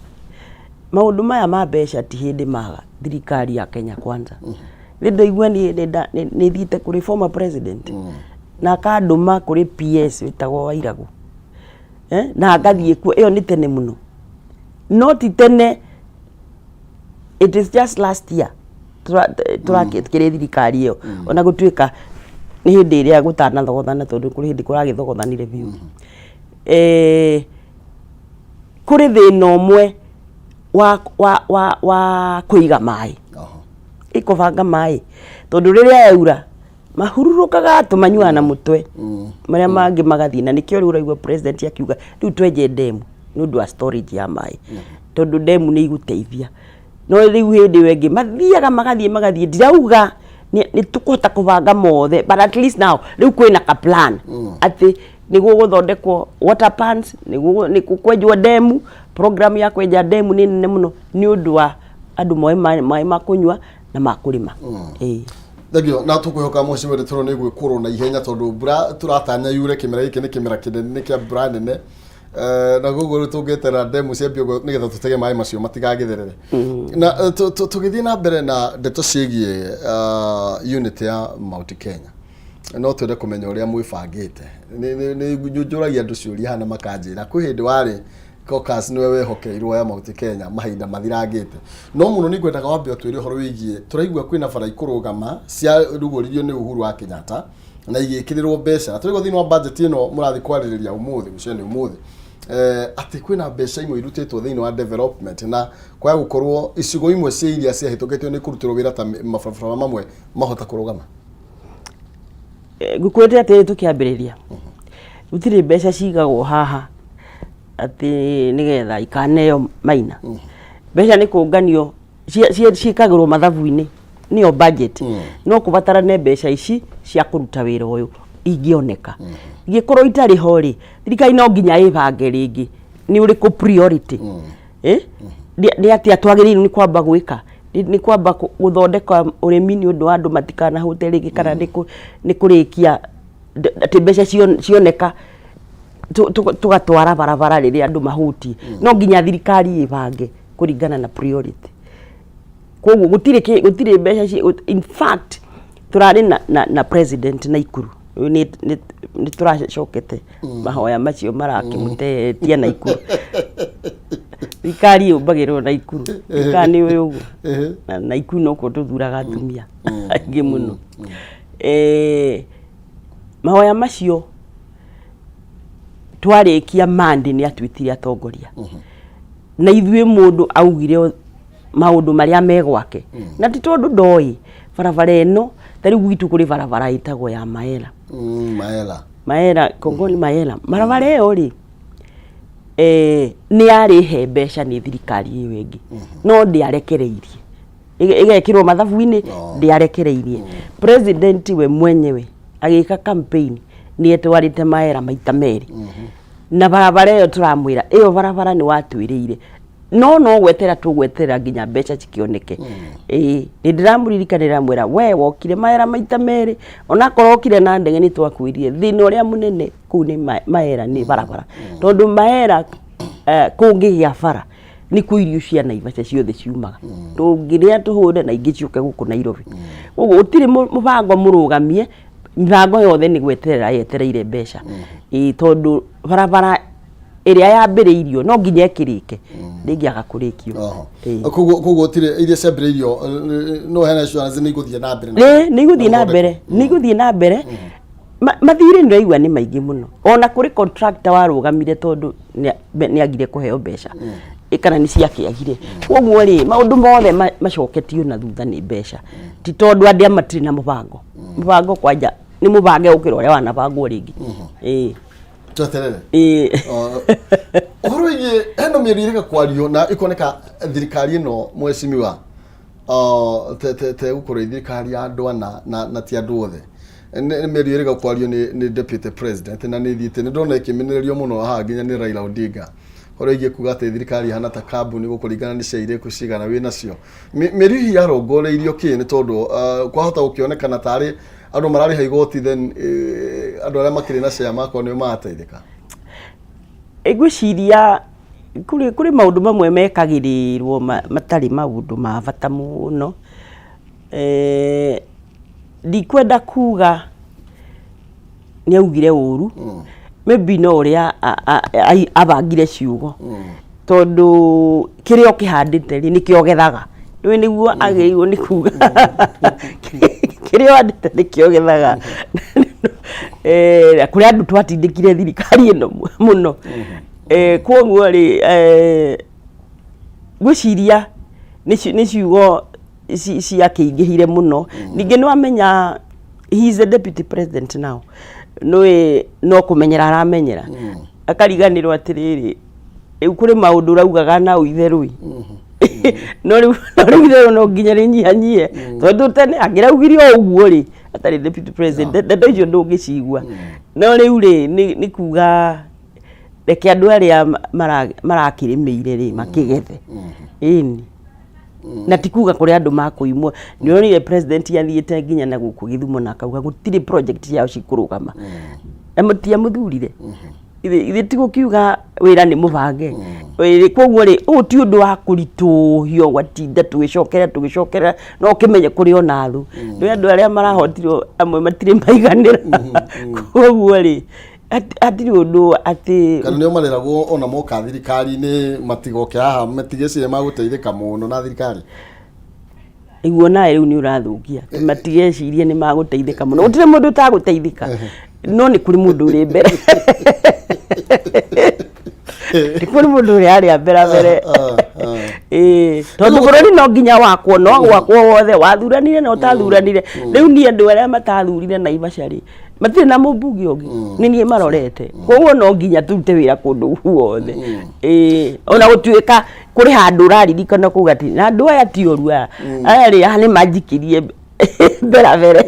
maũndũ maya ma mbeca ti hĩndĩ maga thirikari ya Kenya Kwanza. Nĩ ndaigua nĩ thiĩte kũrĩ former president na akandũma kũrĩ PS wĩtagwo Wairagũ, na ngathiĩ kuo. Ĩyo nĩ tene mũno, no ti tene, it is just last year tũrakĩrĩ thirikari ĩyo, ona gũtuĩka nĩ hĩndĩ ĩrĩa gũtanathogothana, tondũ kũrĩ hĩndĩ kũragĩthogothanire biũ. Kũrĩ thĩna ũmwe wa kũiga maĩ, ĩkũbanga maĩ, tondũ rĩrĩa yaura mahurũrũkaga, tũmanyuaga na mũtwe, marĩa mangĩ magathiĩ. Na nĩkĩo rĩu ũraigua president akiuga rĩu twenje ndemu nĩ ũndũ wa storage ya maĩ, tondũ ndemu nĩ igũteithia. No rĩu hĩndĩ ĩyo ĩngĩ mathiaga magathiĩ magathiĩ. Ndirauga nĩ tũkũhota kũbanga mothe, but at least now rĩu kwĩna ka plan atĩ nĩguo gũthondekwo water pans, nĩguo nĩ kwenjwo ndemu. Program ya kwenja ndemu nĩ nene mũno nĩ ũndũ wa andũ moe maĩ ma kũnyua na ma kũrĩma. Ĩĩ. Thengio, na tũkwĩhoka mheshimiwa Ndetoro nĩ gwĩkũrwo na ihenya, tondũ mbura tũratanya yure kĩmera gĩkĩ nĩ kĩmera kĩnene, nĩ kĩa mbura nene. Na koguo rĩu tũngĩeterera ndemu ciambie ũguo nĩgetha tũtege maĩ macio matigagĩtherere. Na tũgĩthiĩ na mbere na ndeto ciĩgiĩ unit ya Mount Kenya, no twende kũmenya ũrĩa mwĩbangĩte. Nĩ njũragia andũ ciũria hana makanjĩra kwĩ hĩndĩ warĩ caucus nĩwe wehokeirwo ya Mount Kenya mahinda mathirangĩte, no mũno nĩ ngwendaga wambe ũtwĩre ũhoro wĩgiĩ tũraigua kwĩna bara ikũrũgama ciarugũririo nĩ Uhuru wa Kenyatta na igĩkĩrĩrwo mbeca, na tũraigua thĩinĩ wa budget ĩno mũrathiĩ kwarĩrĩria ũmũthĩ, gũcio nĩ ũmũthĩ, atĩ kwĩna mbeca imwe irutĩtwo thĩinĩ wa development, na kwaga gũkorwo icigo imwe cia iria ciahĩtũkĩtio nĩ kũrutĩrwo wĩra ta mabarabara mamwe mahota kũrũgama. Ngũkwĩrĩte atĩrĩ, tũkĩambĩrĩria gũtirĩ mbeca cigagwo haha atĩ nĩgetha ikaneo Maina. Mbeca nĩ kũnganio, ciĩkagĩrwo mathabu-inĩ. Nĩyo budget, no kũbatarane mbeca ici cia kũruta wĩra ũyũ ingĩoneka. Ingĩkorwo itarĩ ho rĩ, thirikari no nginya ĩbange rĩngĩ nĩ ũrĩkũ priority. Eh? Nĩ atĩa twagĩrĩirwo nĩ kwamba gwĩka? Nĩ kwamba gũthondeka ũrĩmi nĩ ũndũ wa andũ matikanahũte rĩngĩ, kana nĩ kũrĩkia atĩ mbeca cioneka tũgatwara barabara rĩrĩa andũ mahũtiĩ? No nginya thirikari ĩbange kũringana na priority. Koguo gũtirĩ mbeca in fact tũrarĩ na president Naikuru. Rĩu nĩ tũracokete mahoya macio marakĩmũtetia Naikuru. Thirikari yũmbagĩrwo Naikuru kana nĩ ũyũ ũguo na Naikuru nokuo tũthuraga atumia aingĩ mũno. Mahoya macio twarĩkia Monday, nĩ atwĩtire atongoria na ithuĩ. Mũndũ augire maũndũ marĩa me gwake, na ti tondũ ndoĩ barabara ĩno. Ta rĩu gwitũ kũrĩ barabara ĩtagwo ya Maela. Maela. Maela Kongoni, Maela. Barabara ĩyo rĩ, nĩ yarĩhe mbeca nĩ thirikari ĩyo ĩngĩ, no ndĩarekereirie. Ĩgekĩrwo mathabu-inĩ. Ndĩarekereirie. President we mwenyewe agĩka campaign nĩ etwarĩte Maera maita merĩ na barabara ĩyo. Tũramwĩra ĩyo barabara nĩ watwĩrĩire, no gwetera tũgweterera nginya mbeca cikĩoneke. Ĩĩ, nĩ ndĩramũririkanĩra, mwĩra we wokire Maera maita merĩ, onakorwo okire na ndege. Nĩ twakwĩrire thĩna ũrĩa mũnene kũu nĩ Maera nĩ barabara, tondũ Maera kũngĩgĩa bara nĩkuo irio cia Naivasha ciothe ciumaga. Tũngĩrĩa tũhũre na ingĩ ciũke gũkũ Nairobi. Koguo gũtirĩ mũbango mũrũgamie, mĩbango yothe nĩ gweterera yetereire mbeca. Ĩĩ, tondũ barabara ĩrĩa yambĩrĩirio no nginya ĩkĩrĩke, ndĩngĩaga kũrĩkio. Ĩĩ. Koguo gũtirĩ iria ciambĩrĩirio, no hena assurance nĩ igũthiĩ na mbere Ĩĩ, nĩ igũthiĩ na mbere, nĩ igũthiĩ na mbere. Mathirĩ nĩ ũraigua nĩ maingĩ mũno. Ona kũrĩ contractor warũgamire tondũ nĩ agire kũheo mbeca. Ĩ, kana nĩ ciakĩagire. Koguo rĩ, maũndũ mothe macoketio na thutha nĩ mbeca, ti tondũ andĩa matirĩ na mũbango. Mũbango kwanja nĩ mũbange gũkĩra ũrĩa wanabangwo rĩngĩ. Ĩĩ. Tweterere. Ĩĩ. Ũhoro wĩgiĩ hena mĩario ĩreka kwario na ĩkoneka thirikari ĩno, mheshimiwa, te gũkorwo ĩ thirikari ya andũ ana na ti andũ othe. Nĩ mĩario ĩrega kwario nĩ deputy president, na nĩ thiĩte nĩ ndona ĩkĩmenererio mũno haha nginya nĩ Raila Odinga, ũhoro wĩgiĩ kuga atĩ thirikari ĩhana ta kambuni gũkũringana nĩ cia irĩkũ cigana wĩ nacio. Mĩario hihi yarongoreirio kĩ? Nĩ tondũ kwahota gũkĩonekana tarĩ andũ mararĩha igoti, then andũ arĩa makĩrĩ na share makorwo nĩo marateithĩka. Ngwĩciria kũrĩ maũndũ mamwe mekagĩrĩrwo matarĩ maũndũ ma bata mũno. Ndikwenda kuga nĩ augire ũru, maybe no ũrĩa abangire ciugo, tondũ kĩrĩa ũkĩhandĩte rĩ, nĩkĩo ũgethaga. Nĩũĩ nĩguo agĩrĩirwo nĩ kuga kĩrĩa ũhandĩte nĩkĩo ũgethaga. Kũrĩ andũ twatindĩkire thirikari ĩno mũno. Koguo rĩ, ngwĩciria nĩ ciugo ciakĩingĩhire mũno. Ningĩ nĩ wamenya he is the deputy president now, nĩũĩ no kũmenyera aramenyera, akariganĩrwo atĩrĩrĩ, rĩu kũrĩ maũndũ ũraugaga na itherũ ĩ, no rĩu itherũ no nginya rĩnyihanyihe, tondũ tene angĩraugire o ũguo rĩ, atarĩ deputy president, ndeto icio ndũngĩcigua. No rĩu rĩ, nĩ kuga reke andũ arĩa marakĩrĩmĩire rĩ makĩgethe. Ĩni, na ti kuga kũrĩ andũ makũimwo. Nĩ onire president athiĩte nginya na gũkũ Gĩthumo na akauga gũtirĩ project ciao cikũrũgama, na mũtiamũthurire. Ithe ti gũkiuga wĩra nĩ mũbange. Koguo rĩ, ũyũ ti ũndũ wa kũritũhio gwatinda tũgĩcokera tũgĩcokera, no ũkĩmenye kũrĩ ona thũ nĩ andũ arĩa marahotirwo amwe matirĩ maiganĩra. Koguo rĩ, hatirĩ ũndũ atĩ Kana nĩo mareragwo ona moka thirikari-inĩ matigoke haha, matigecirie magũteithĩka mũno na thirikari? Iguo nawe rĩu nĩ ũrathũkia. Matigecirie nĩ magũteithĩka mũno, gũtirĩ mũndũ ũtagũteithĩka, no nĩ kũrĩ mũndũ ũrĩ mbere, nĩ kũrĩ mũndũ ũrĩa arĩa mbere mbere. Ĩĩ, tondũ bũrũri no nginya wakwo, no gwakwo wothe wathuranire na ũtathuranire. Rĩu niĩ andũ arĩa matathurire Naivasha rĩ, Matirĩ na mũmbunge ũngĩ, nĩ niĩ marorete. Koguo no nginya tũrute wĩra kũndũ guothe. Ĩĩ, ona gũtuĩka kũrĩ handũ ũraririkana kuga atĩ na andũ aya ti oru, aya aya rĩ, aya nĩ manjikirie mbere mbere,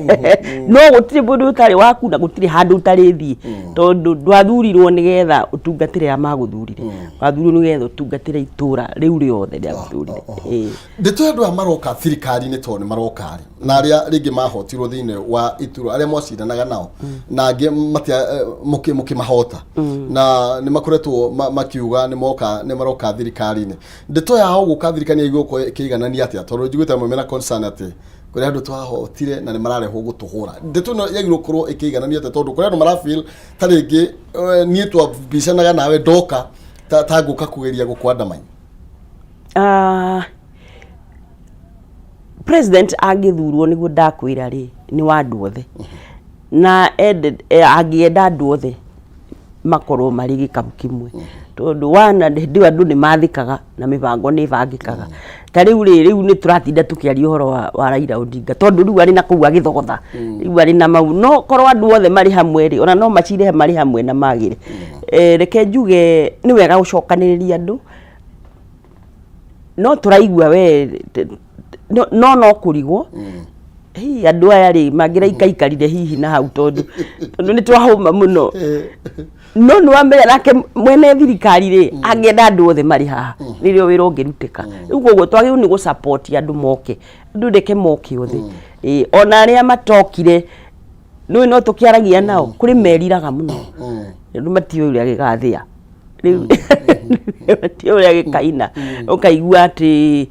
no gũtirĩ mũndũ ũtarĩ waku na gũtirĩ handũ ũtarĩthiĩ, tondũ ndwathurirwo nĩgetha ũtungatĩre arĩa magũthurire, wathurirwo nĩgetha ũtungatĩre itũra rĩu rĩothe rĩagũthurire. Ĩĩ. Ndeto ya andũ aya maroka thirikari-inĩ, tondũ nĩ maroka rĩ, na arĩa rĩngĩ mahotirwo thĩinĩ wa iturwa, arĩa mwacindanaga nao na angĩ matia mũkĩmahota, na nĩ makoretwo makiuga nĩ moka, nĩ maroka thirikari-inĩ. Ndeto yao gũka thirikari ĩgũkorwo ĩkĩiganania atĩa? Tondũ njiguĩte amwe mena concern atĩ kũrĩ andũ twahotire na nĩ mararehwo gũtũhũra. Ndeto ĩno yagĩrĩirwo gũkorwo ĩkĩiganania atĩa? Tondũ kũrĩ andũ marafeel ta rĩngĩ niĩ twambicanaga nawe ndoka ta ngũka kũgeria gũkwandamanya. Ah, president angĩthurwo, nĩguo ndakwĩra rĩ, nĩ wa andũ othe, na angĩenda andũ othe makorwo marĩ gĩkabu kĩmwe, tondũ wana hĩndĩ ĩyo andũ nĩ mathĩkaga na mĩbango nĩ ĩbangĩkaga. Ta rĩu rĩ, rĩu nĩ tũratinda tũkĩaria ũhoro wa Raila Odinga, tondũ rĩu arĩ na kũu agĩthogotha, rĩu arĩ na mau. No korwo andũ othe marĩ hamwe rĩ, ona no macire marĩ hamwe na magĩre. Reke njuge nĩ wega gũcokanĩrĩria andũ, no tũraigua we no no no kũrigwo hihi andũ aya rĩ mangĩraikaikarire hihi na hau, tondũ nĩ twahũma mũno. No nĩ wamenya nake mwene thirikari rĩ, angĩenda andũ othe marĩ haha, nĩrĩo wĩra ũngĩrutĩka. Rĩu koguo twagĩrĩirwo nĩ gũ-support andũ moke, andũ reke moke othe. Ĩĩ, ona arĩa matokire nĩũĩ no tũkĩaragia nao, kũrĩ meriraga mũno tondũ matiũĩ ũrĩa gĩgathĩa rĩu, matiũĩ ũrĩa gĩkaina. Ũkaigua atĩ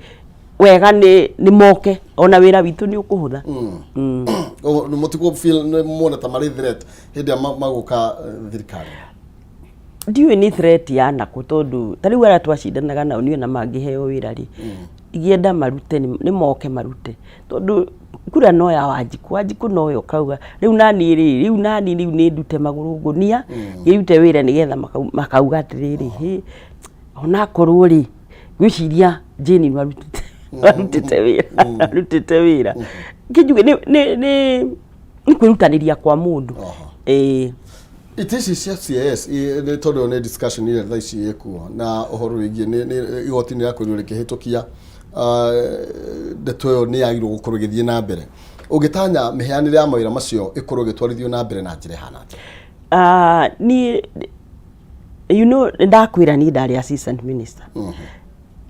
wega nĩ moke, ona wĩra witũ nĩ ũkũhũtha. Mũtigwo feel nĩ muone ta marĩ threat hĩndĩ ĩrĩa magũka thirikari? Ndiũĩ nĩ threat ya nakũ, tondũ ta rĩu arĩa twacindanaga nao niĩ ona mangĩheo wĩra rĩ, ingĩenda marute, nĩ moke marute, tondũ kura no ya Wanjikũ, Wanjikũ nowe ũkauga rĩu nani rĩ, rĩu nani rĩu nĩ ndute magũrũ ngũnia ngĩrute wĩra, nĩgetha makauga atĩrĩrĩ, hĩ, onakorwo rĩ, ngwĩciria Jane nĩ arutĩte wĩra, kĩnjuge nĩ kwĩrutanĩria kwa mũndũ. Ĩĩ. Itĩ ici cia CAS nĩ tondũ nĩ discussion ĩrĩa thaa ici ĩkuo na ũhoro wĩgiĩ nĩ igoti nĩ rĩrakorirwo rĩkĩhĩtũkia ndeto ĩyo nĩ yagĩrĩirwo gũkorwo ĩgĩthiĩ na mbere. Ũngĩtanya mĩheanĩre ya mawĩra macio ĩkorwo ĩgĩtwarithio na mbere na njĩra ĩhana atĩa? Ah, niĩ ndakwĩra niĩ ndarĩ assistant minister,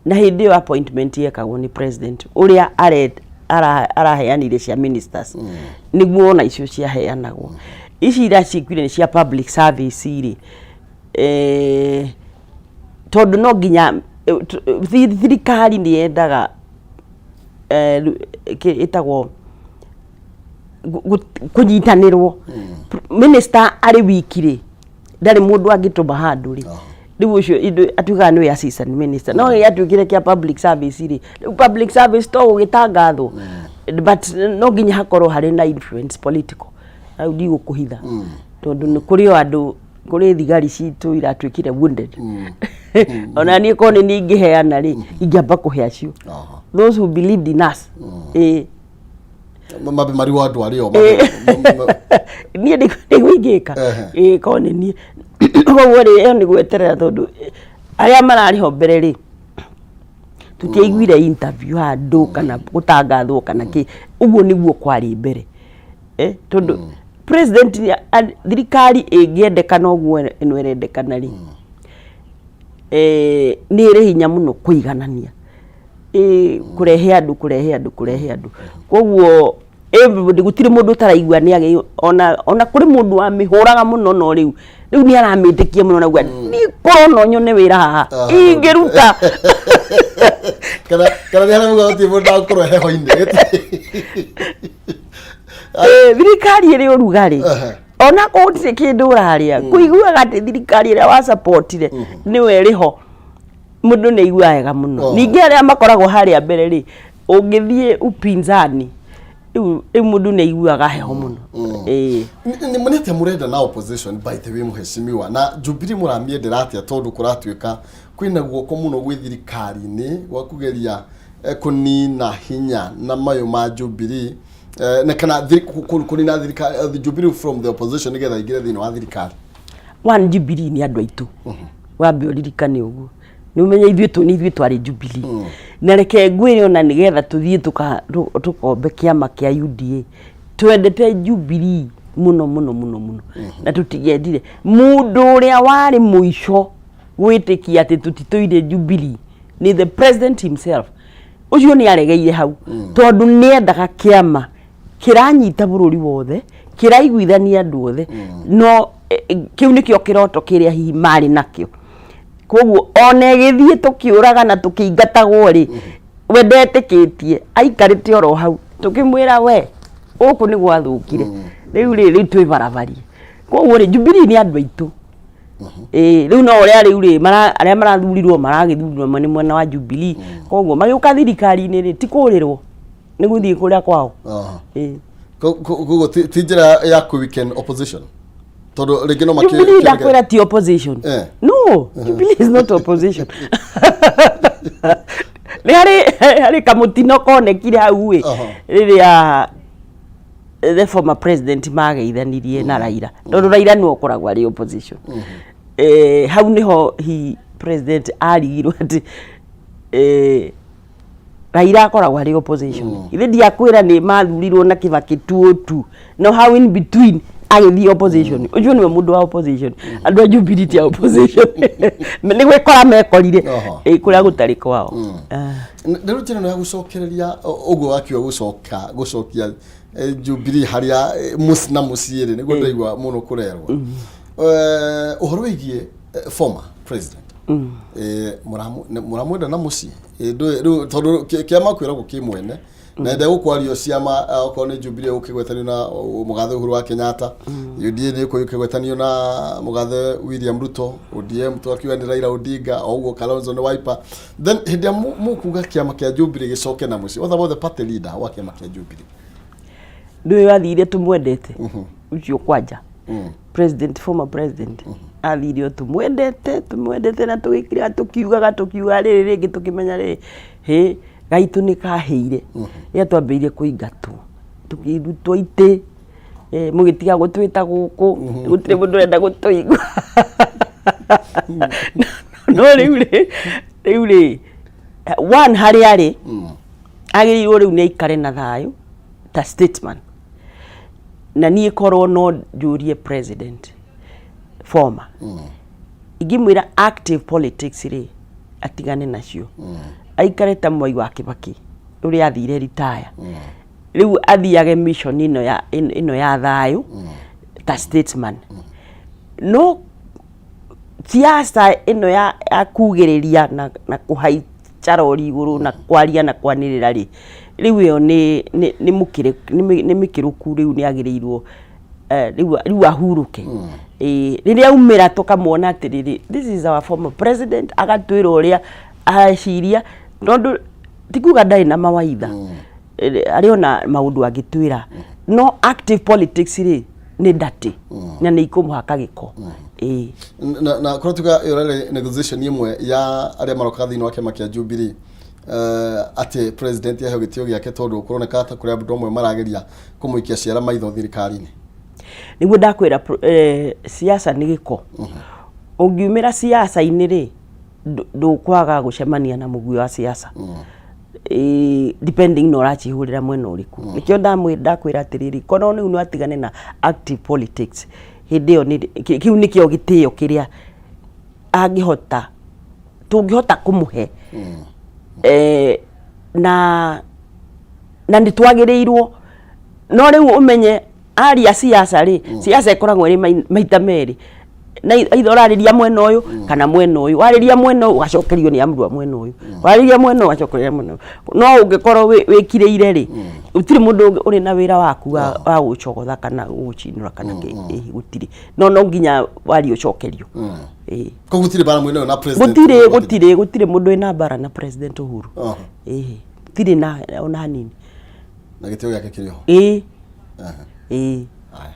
na hĩndĩ ĩyo appointment yekagwo nĩ president ũrĩa araheanire cia ministers, nĩguo ona icio ciaheanagwo. Ici iria ciĩkuire nĩ cia public service rĩ, tondũ no nginya thirikari nĩ yendaga ĩtagwo kũnyitanĩrwo. Minister arĩ wiki rĩ, ndarĩ mũndũ angĩtũma handũ rĩ. Rĩu ũcio atuĩkaga nĩwe assistant minister, no rĩrĩa atuĩkire kĩa public service rĩ, rĩu public service to gũgĩtangathwo, but no nginya hakorwo harĩ na influence political. Hau ndigũkũhitha, tondũ nĩ kũrĩ o andũ, kũrĩ thigari citũ iratuĩkire wounded. Ona niĩ korwo nĩ niĩ ingĩheana rĩ, ingĩamba kũhe acio, those who believed in us. Ĩĩ. Mambe mariwo andũ arĩa o Niĩ nĩguo ingĩka. Ĩĩ, korwo nĩ niĩ. Koguo rĩ, ĩyo nĩ gweterera, tondũ arĩa mararĩ ho mbere rĩ, tũtiaiguire interview handũ kana gũtangathwo kana kĩ. Ũguo nĩguo kwarĩ mbere. Tondũ president thirikari ĩngĩendekana ũguo ĩno ĩrendekana rĩ, nĩ ĩrĩ hinya mũno kũiganania, kũrehe andũ, kũrehe andũ, kũrehe andũ. Koguo everybody, gũtirĩ mũndũ ũtaraigua nĩ agĩ ona kũrĩ mũndũ wamĩhũraga mũno, no rĩu nĩ aramĩtĩkia mũno, nauga niĩ korwo no nyone wĩra haha ingĩruta. Kana nĩ harĩa muga gũtirĩ mũndũ agũkorwo heho-inĩ? Thirikari ĩrĩ ũrugarĩ. Ona korwo gũtirĩ kĩndũ ũrarĩa, kũiguaga atĩ thirikari ĩrĩa wasapotire nĩwe ĩrĩ ho, mũndũ nĩ aiguaga wega mũno. Ningĩ arĩa makoragwo harĩa mbere rĩ, ũngĩthiĩ upinzani rĩu mũndũ nĩ aiguaga heho mũno. Ĩĩ. Nĩ nĩ atĩa mũrenda na opposition, by the way, mũheshimiwa? Na Jubilee mũramĩendera atĩa? Tondũ kũratuĩka kwĩna guoko mũno gwĩ thirikari-inĩ gwa kũgeria kũnina hinya na mayũ ma Jubilee. Na kana kũnina thirikari, Jubilee from the opposition nĩgetha ingĩre thĩinĩ wa thirikari? One, Jubilee nĩ andũ aitũ. Wambe ũririkane ũguo, nĩ ũmenye ithuĩ tu nĩ ithuĩ twarĩ Jubilee. Na reke ngwĩre, ona nĩgetha tũthiĩ tũkombe kĩama kĩa UDA, twendete Jubilee mũno mũno mũno mũno, na tũtigendire mũndũ ũrĩa warĩ mũico gwĩtĩkia atĩ tũtitũire Jubilee nĩ the president himself. Ũcio nĩ aregeire hau tondũ nĩendaga kĩama kĩranyita bũrũri wothe, kĩraiguithania andũ othe. No kĩu nĩkĩo kĩroto kĩrĩa hihi marĩ nakĩo. Koguo ona ĩgĩthiĩ tũkĩũraga na tũkĩingatagwo rĩ, we ndetĩkĩtie, aikarĩte oro hau tũkĩmwĩra we gũkũ nĩ gwathũkire, rĩu rĩ, rĩu twĩ barabarie. Koguo rĩ, Jubilee nĩ andũ aitũ. Ĩĩ, rĩu no ũrĩa rĩu rĩ, arĩa marathurirwo maragĩthurirwo nĩ mwena wa Jubilee. Koguo magĩũka thirikari-inĩ rĩ, ti kũrĩrwo, nĩ gũthiĩ kũrĩa kwao. Ĩĩ. Koguo ti njĩra ya kũ weaken opposition, tondũ rĩngĩ no Jubilee, ndakwĩra, ti opposition. No, Jubilee is not opposition. Nĩ harĩ kamũtino konekire hau ĩ, rĩrĩa the former president mageithanirie na Raila, tondũ Raila nĩwe ũkoragwo arĩ opposition. Hau nĩho hi president arigirwo atĩ Raila akoragwo arĩ opposition. Ithe ndiakwĩra nĩ mathurirwo na Kibaki tuo tu, no how in between agĩthiĩ opposition. Ũcio nĩwe mũndũ wa opposition. Andũ a Jubilee ti a opposition, nĩ gwĩkora mekorire kũrĩa gũtarĩ kwao. Ah. Rĩu njĩra ĩno ya gũcokereria ũguo wakiuga, gũcoka gũcokia Jubilee harĩa na mũciĩ rĩ, nĩguo ndĩraigua mũno kũrerwo. Ũhoro wĩgiĩ former president, mũramwenda na mũciĩ? Rĩu tondũ kĩama kwĩragwo kĩ mwene na ende gũkwario ciama, okorwo nĩ Jubilee ũkĩgwetanio na mũgathe Uhuru wa Kenyatta, UDA nĩ ũkĩgwetanio na mũgathe William Ruto, ODM twakiuga nĩ Raila Odinga, o ũguo Kalonzo nĩ Wiper. Then hĩndĩ ĩrĩa mũkuga kĩama kĩa Jubilee gĩcoke na mũciĩ, what about the party leader wa kĩama kĩa Jubilee? Ndũĩ wathire tũmwendete ũcio kwanja president, former president, athire o tũmwendete, tũmwendete, na tũgĩkira tũkiugaga tũkiugaga rĩrĩ rĩngĩ tũkĩmenya rĩrĩ hĩ gaitũ nĩ kahĩire rĩrĩa twambĩrĩirie kũingatwo, tũkĩrutwo itĩ, mũgĩtiga gũtwĩta gũkũ, gũtirĩ mũndũ ũrenda gũtũigua. No rĩu rĩ, one, harĩa arĩ agĩrĩirwo rĩu nĩ aikare na thayũ ta statesman. Na niĩ korwo no njũrie president former, ingĩmwĩra active politics rĩ, atigane nacio, aikare ta Mwai wa Kibaki ũrĩa athire retire. Rĩu athiage mission ĩno ya thayũ ta statesman. No siasa ĩno ya kugĩrĩria na kũhaica rori igũrũ na kwaria na kwanĩrĩra rĩ, rĩu ĩyo nĩ mũkĩrĩ nĩ mĩkĩrũku. Rĩu nĩ agĩrĩirwo rĩu ahurũke. Ĩĩ, rĩrĩa aumĩra tũkamwona atĩrĩrĩ, this is our former president, agatwĩra ũrĩa areciria, tondũ ti kuga ndarĩ na mawaitha. Arĩ ona maũndũ angĩtwĩra, no active politics rĩ, nĩ ndatĩ na nĩ ikũmũhaka gĩko. Ĩĩ. Na korwo tuga ĩyo rarĩ negotiation ĩmwe ya arĩa marokaga thĩinĩ wa kĩama kĩa Jubilee, atĩ president aheo gĩtĩo gĩake, tondũ kũroneka ta kũrĩ andũ amwe marageria kũmũikia ciara maitho thirikari-inĩ. Nĩguo ndakwĩra, siasa nĩ gĩko. Ũngiumĩra siasa-inĩ rĩ, ndũkwaga gũcemania na mũguĩ wa siasa. Ĩ, depending na ũracihũrĩra mwena ũrĩkũ. Nĩkĩo ndakwĩra atĩrĩrĩ, korwo rĩu no atigane na active politics hĩndĩ ĩyo, kĩu nĩkĩo gĩtĩo kĩrĩa angĩhota, tũngĩhota kũmũhe. Na nĩ twagĩrĩirwo, no rĩu ũmenye aria siasa rĩ, siasa ĩkoragwo ĩrĩ maita merĩ, na either ũrarĩria mwena ũyũ kana mwena ũyũ. Warĩria mwena ũyũ, ũgacokerio nĩ amurwa mwena ũyũ, warĩria mwena ũyũ, ũgacokerio mwena ũyũ. No ũngĩkorwo wĩkirĩire rĩ, gũtirĩ mũndũ ũrĩ na wĩra waku wa gũcogotha kana gũcinũra kana kĩ. Ĩ, gũtirĩ. No nginya waria ũcokerio. Ĩ. Koguo gũtirĩ mbara mwena ũyũ na president? Gũtirĩ mũndũ wĩna mbara na President Uhuru. Ĩ, gũtirĩ na ona hanini. Na gĩtĩo gĩake kĩrĩ ho? Ĩ. Ĩ. Haya.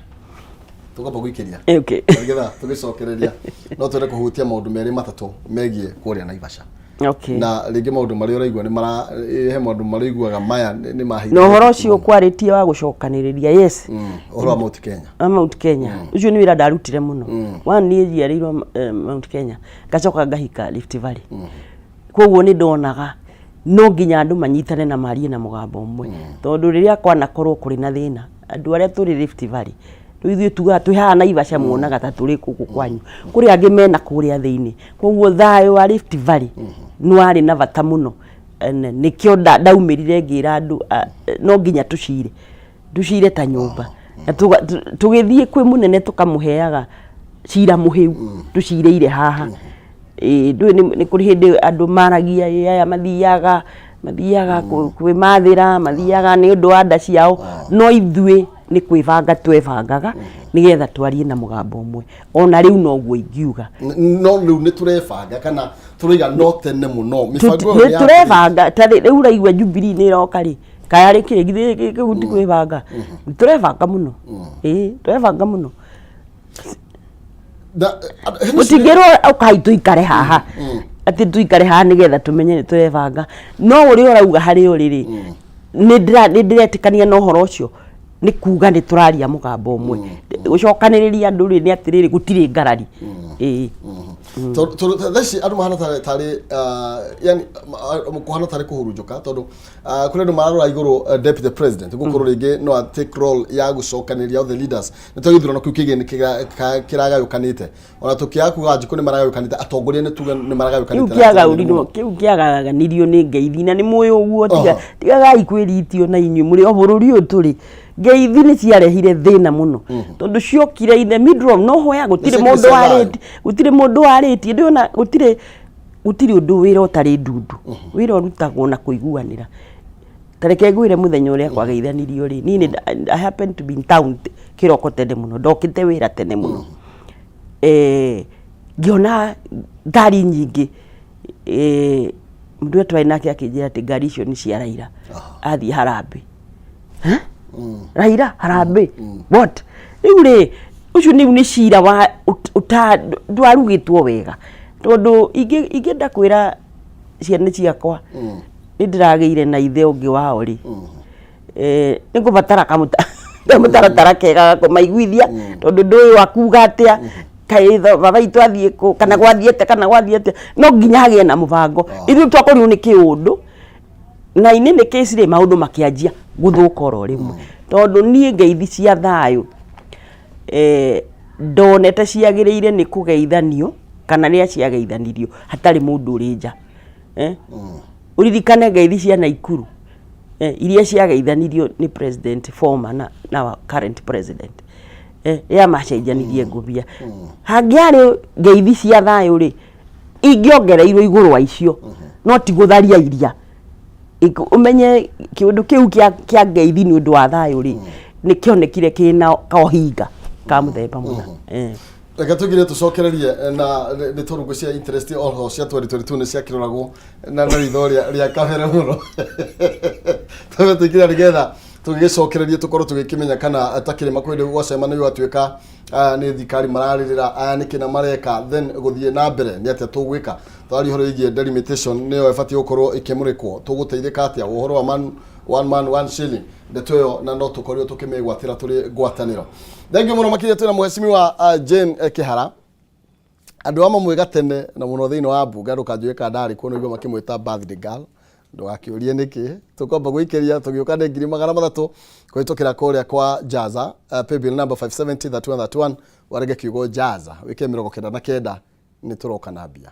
Tũkwamba gũikĩria Okay. nĩgetha tũgĩcokereria no twende kũhutia maũndũ merĩ matatũ megiĩ kũrĩa Naivasha. Okay. Na rĩngĩ maũndũ marĩa ũraigua nĩ mara he maũndũ marĩa maya nĩ mahinda. Na ũhoro ũcio ũkwarĩtie wa gũcokanĩrĩria, yes. Ũhoro wa Mount Kenya. Wa Mount Kenya ũcio nĩ wĩra ndarutire mũno. One, niĩ njiarĩirwo Mount Kenya, ngacoka ngahika Rift Valley, koguo nĩ ndonaga no nginya andũ manyitane na marie na mũgambo ũmwe, tondũ rĩrĩa kwanakorwo kũrĩ na thĩna, andũ arĩa tũrĩ Rift Valley, rĩu ithuĩ tugaga twĩ haha Naivasha, muonaga ta tũrĩ gũkũ kwanyu, kũrĩ angĩ mena kũrĩa thĩinĩ. Koguo thayũ wa Rift Valley nĩ warĩ na bata mũno. Nĩkĩo ndaumĩrire ngĩra andũ no nginya tũcire tũcire ta nyũmba na tũgĩthiĩ kwĩ mũnene tũkamũheaga cira mũhĩu tũcirĩire haha. Ĩĩ, ndũĩ nĩ kũrĩ hĩndĩ andũ maragia, ĩ aya mathiaga kwĩmathĩra, mathiaga nĩ ũndũ wa nda ciao, no ithuĩ nĩ kwĩbanga twebangaga nĩgetha twarie na mũgambo ũmwe. Ona rĩu noguo ingiuga. No rĩu nĩ tũrebanga kana tũraiga no tene mũno mĩbango ĩyo nĩ nĩ tũrebanga. Ta rĩu ũraigua Jubilee nĩ ĩroka rĩ, kaya rĩ kĩ githĩ kĩu ti kwĩbanga? Tũrebanga mũno, ĩĩ, tũrebanga mũno. Gũtingĩrwo ũkai tũikare haha, atĩ tũikare haha nĩgetha tũmenye nĩ tũrebanga. No ũrĩa ũrauga harĩa ũrĩ rĩ, nĩ ndĩretĩkania na ũhoro ũcio, nĩ kuga nĩ tũraria mũgambo ũmwe. Gũcokanĩrĩria andũ rĩ, nĩ atĩrĩrĩ, gũtirĩ ngarari, ĩĩ. Tondũ thaa ici andũ mahana tarĩ yani kũhana tarĩ kũhurunjũka, tondũ kũrĩ andũ mararora igũrũ deputy president gũkorwo rĩngĩ no a take role ya gũcokanĩrĩria all the leaders, nĩ tondũ gĩthurano kĩu kĩngĩ nĩ kĩragayũkanĩte, ona tũkĩaga kuga Wanjikũ nĩ maragayũkanĩte, atongoria nĩ tuge nĩ kĩu maragayũkanĩte na njĩra nene kĩagaũrirwo mũno. Kĩu kĩagaganirio nĩ ngeithi, na nĩ mũĩ ũguo. Tiga tigagai kwĩritio na inyuĩ mũrĩ o bũrũri ũyũ tũrĩ. Ngeithi nĩ ciarehire thĩna mũno, tondũ ciokire in the middle of nowhere, gũtirĩ Nĩciokire mũndũ cia thayũ. warĩtie, gũtirĩ mũndũ warĩtie. Ndĩona gũtirĩ ũndũ wĩra ũtarĩ ndundu, wĩra ũrutagwo na kũiguanĩra. Ta reke ngwĩre, mũthenya ũrĩa kwageithanirio rĩ, niĩ I happen to be in town kĩroko tene mũno, ndokĩte wĩra tene mũno, ngĩona ngari nyingĩ. Mũndũ ũrĩa twarĩ nake akĩnjĩra atĩ ngari icio nĩ cia Raila, athiĩ harambĩ. Raila harambĩ, what? Rĩu rĩ, ũcio rĩu nĩ cira wa ndwarugĩtwo wega, tondũ ingĩenda kwĩra ciana ciakwa nĩ ndĩragĩire na ithe ũngĩ wao rĩ, nĩ ngũbatara kamũtaratara kega ga kũmaiguithia, tondũ ndũĩ wakuga atĩa, kaĩ baba itũ athiĩ kũ, kana gwathiĩ atĩa, kana gwathiĩ atĩa. No nginya hagĩe na mũbango. Ithuĩ twakorirwo nĩ kĩũndũ na inĩ nĩ kĩci rĩ, maũndũ makĩanjia gũthũka oro rĩmwe, tondũ niĩ ngeithi cia thayũ ndonete ciagĩrĩire nĩ kũgeithanio kana rĩrĩa ciageithanirio hatarĩ mũndũ ũrĩ nja. Ũririkane ngeithi cia Naikuru iria ciageithanirio nĩ president former na current president, rĩrĩa macenjanirie ngũbia. Hangĩarĩ ngeithi cia thayũ rĩ, ingĩongereirwo igũrũ wa icio, no ti gũtharia iria. Ũmenye kĩũndũ kĩu kĩa ngeithi nĩ ũndũ wa thayũ rĩ, nĩ kĩonekire kĩna kohinga ka mũthemba mũna. Reke tũgire tũcokererie na nĩ tondũ ngwĩciria interest oho cia 2022 nĩ ciakĩroragwo na ritho rĩa kabere mũno. Tũbe tũingĩra nĩgetha tũgĩgĩcokererie, tũkorwo tũgĩkĩmenya kana ta kĩrĩma kwĩ gwacemanio gwatuĩka nĩ thirikari mararĩrĩra aya nĩ kĩna mareka, then gũthiĩ na mbere nĩ atĩa tũgwĩka. Twaria ũhoro wĩgiĩ delimitation, nĩyo ĩbatiĩ gũkorwo ĩkĩmũrĩkwo, tũgũteithĩka atĩa, ũhoro wa man, one man one shilling, ndeto ĩyo na no tũkorirwo tũkĩmĩgwatĩra tũrĩ ngwatanĩro. Thengiũ mũno makĩria twĩna mheshimiwa Jane Kĩhara, andũ a mamwe gatene na mũno thĩinĩ wa mbunge. Ndũkanjũĩ kana ndarĩ kuo, nĩguo makĩmwĩta birthday girl, ndũgakĩũrie nĩkĩ. Tũkwamba gwĩkĩria tũgĩũka nĩ 300,000 kũhĩtũkĩra kũrĩa kwa Jaza, paybill number 570 3131, warenge kiugo Jaza wĩkĩre 99, nĩ tũroka na mbia.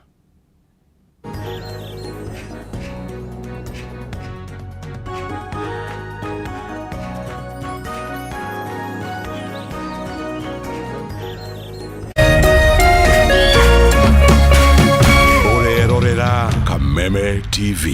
Ũrerorera Kameme TV.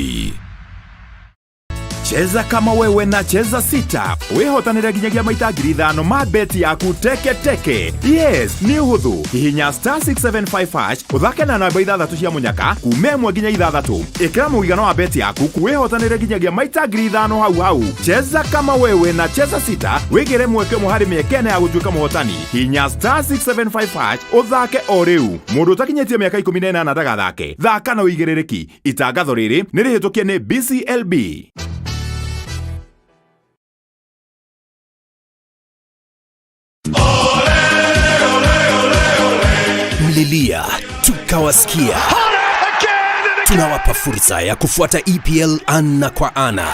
Cheza kama wewe na Cheza Sita wĩhotanĩre nginyagia maita 5,000 ma beti yaku teke teke. Yes, nĩ ũhũthũ. Hihinya star 675 hash ũthake na namba ithathatũ cia mũnyaka kuma 1 nginya 6. Ĩkĩra mũigana wa beti yaku wĩhotanĩre nginyagia maita 5,000 hau hau. Cheza kama wewe na Cheza Sita wĩgĩre mweke ũmwe harĩ mĩeke ĩna ya gũtuĩka mũhotani. Hihinya star 675 hash ũthake o rĩu. Mũndũ ũtakinyĩtie mĩaka 18 ndagathake. Thaka na ũigĩrĩrĩki. Itangatho rĩrĩ nĩ rĩhĩtũkie nĩ BCLB. Mlilia tukawasikia. Tunawapa fursa ya kufuata EPL ana kwa ana.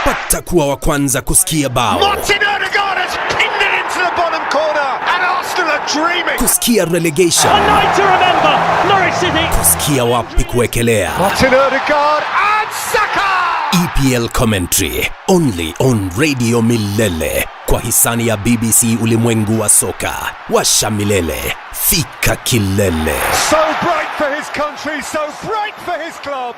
Pata kuwa wa kwanza kusikia bao, Martin Odegaard has pinned it into the bottom corner, and Arsenal are dreaming. kusikia relegation, A night to remember, Norwich City. kusikia wapi kuwekelea. Martin Odegaard and Saka! EPL commentary only on Radio Milele kwa hisani ya BBC ulimwengu wa soka. Washa milele, fika kilele. So bright for his country, so bright for his club.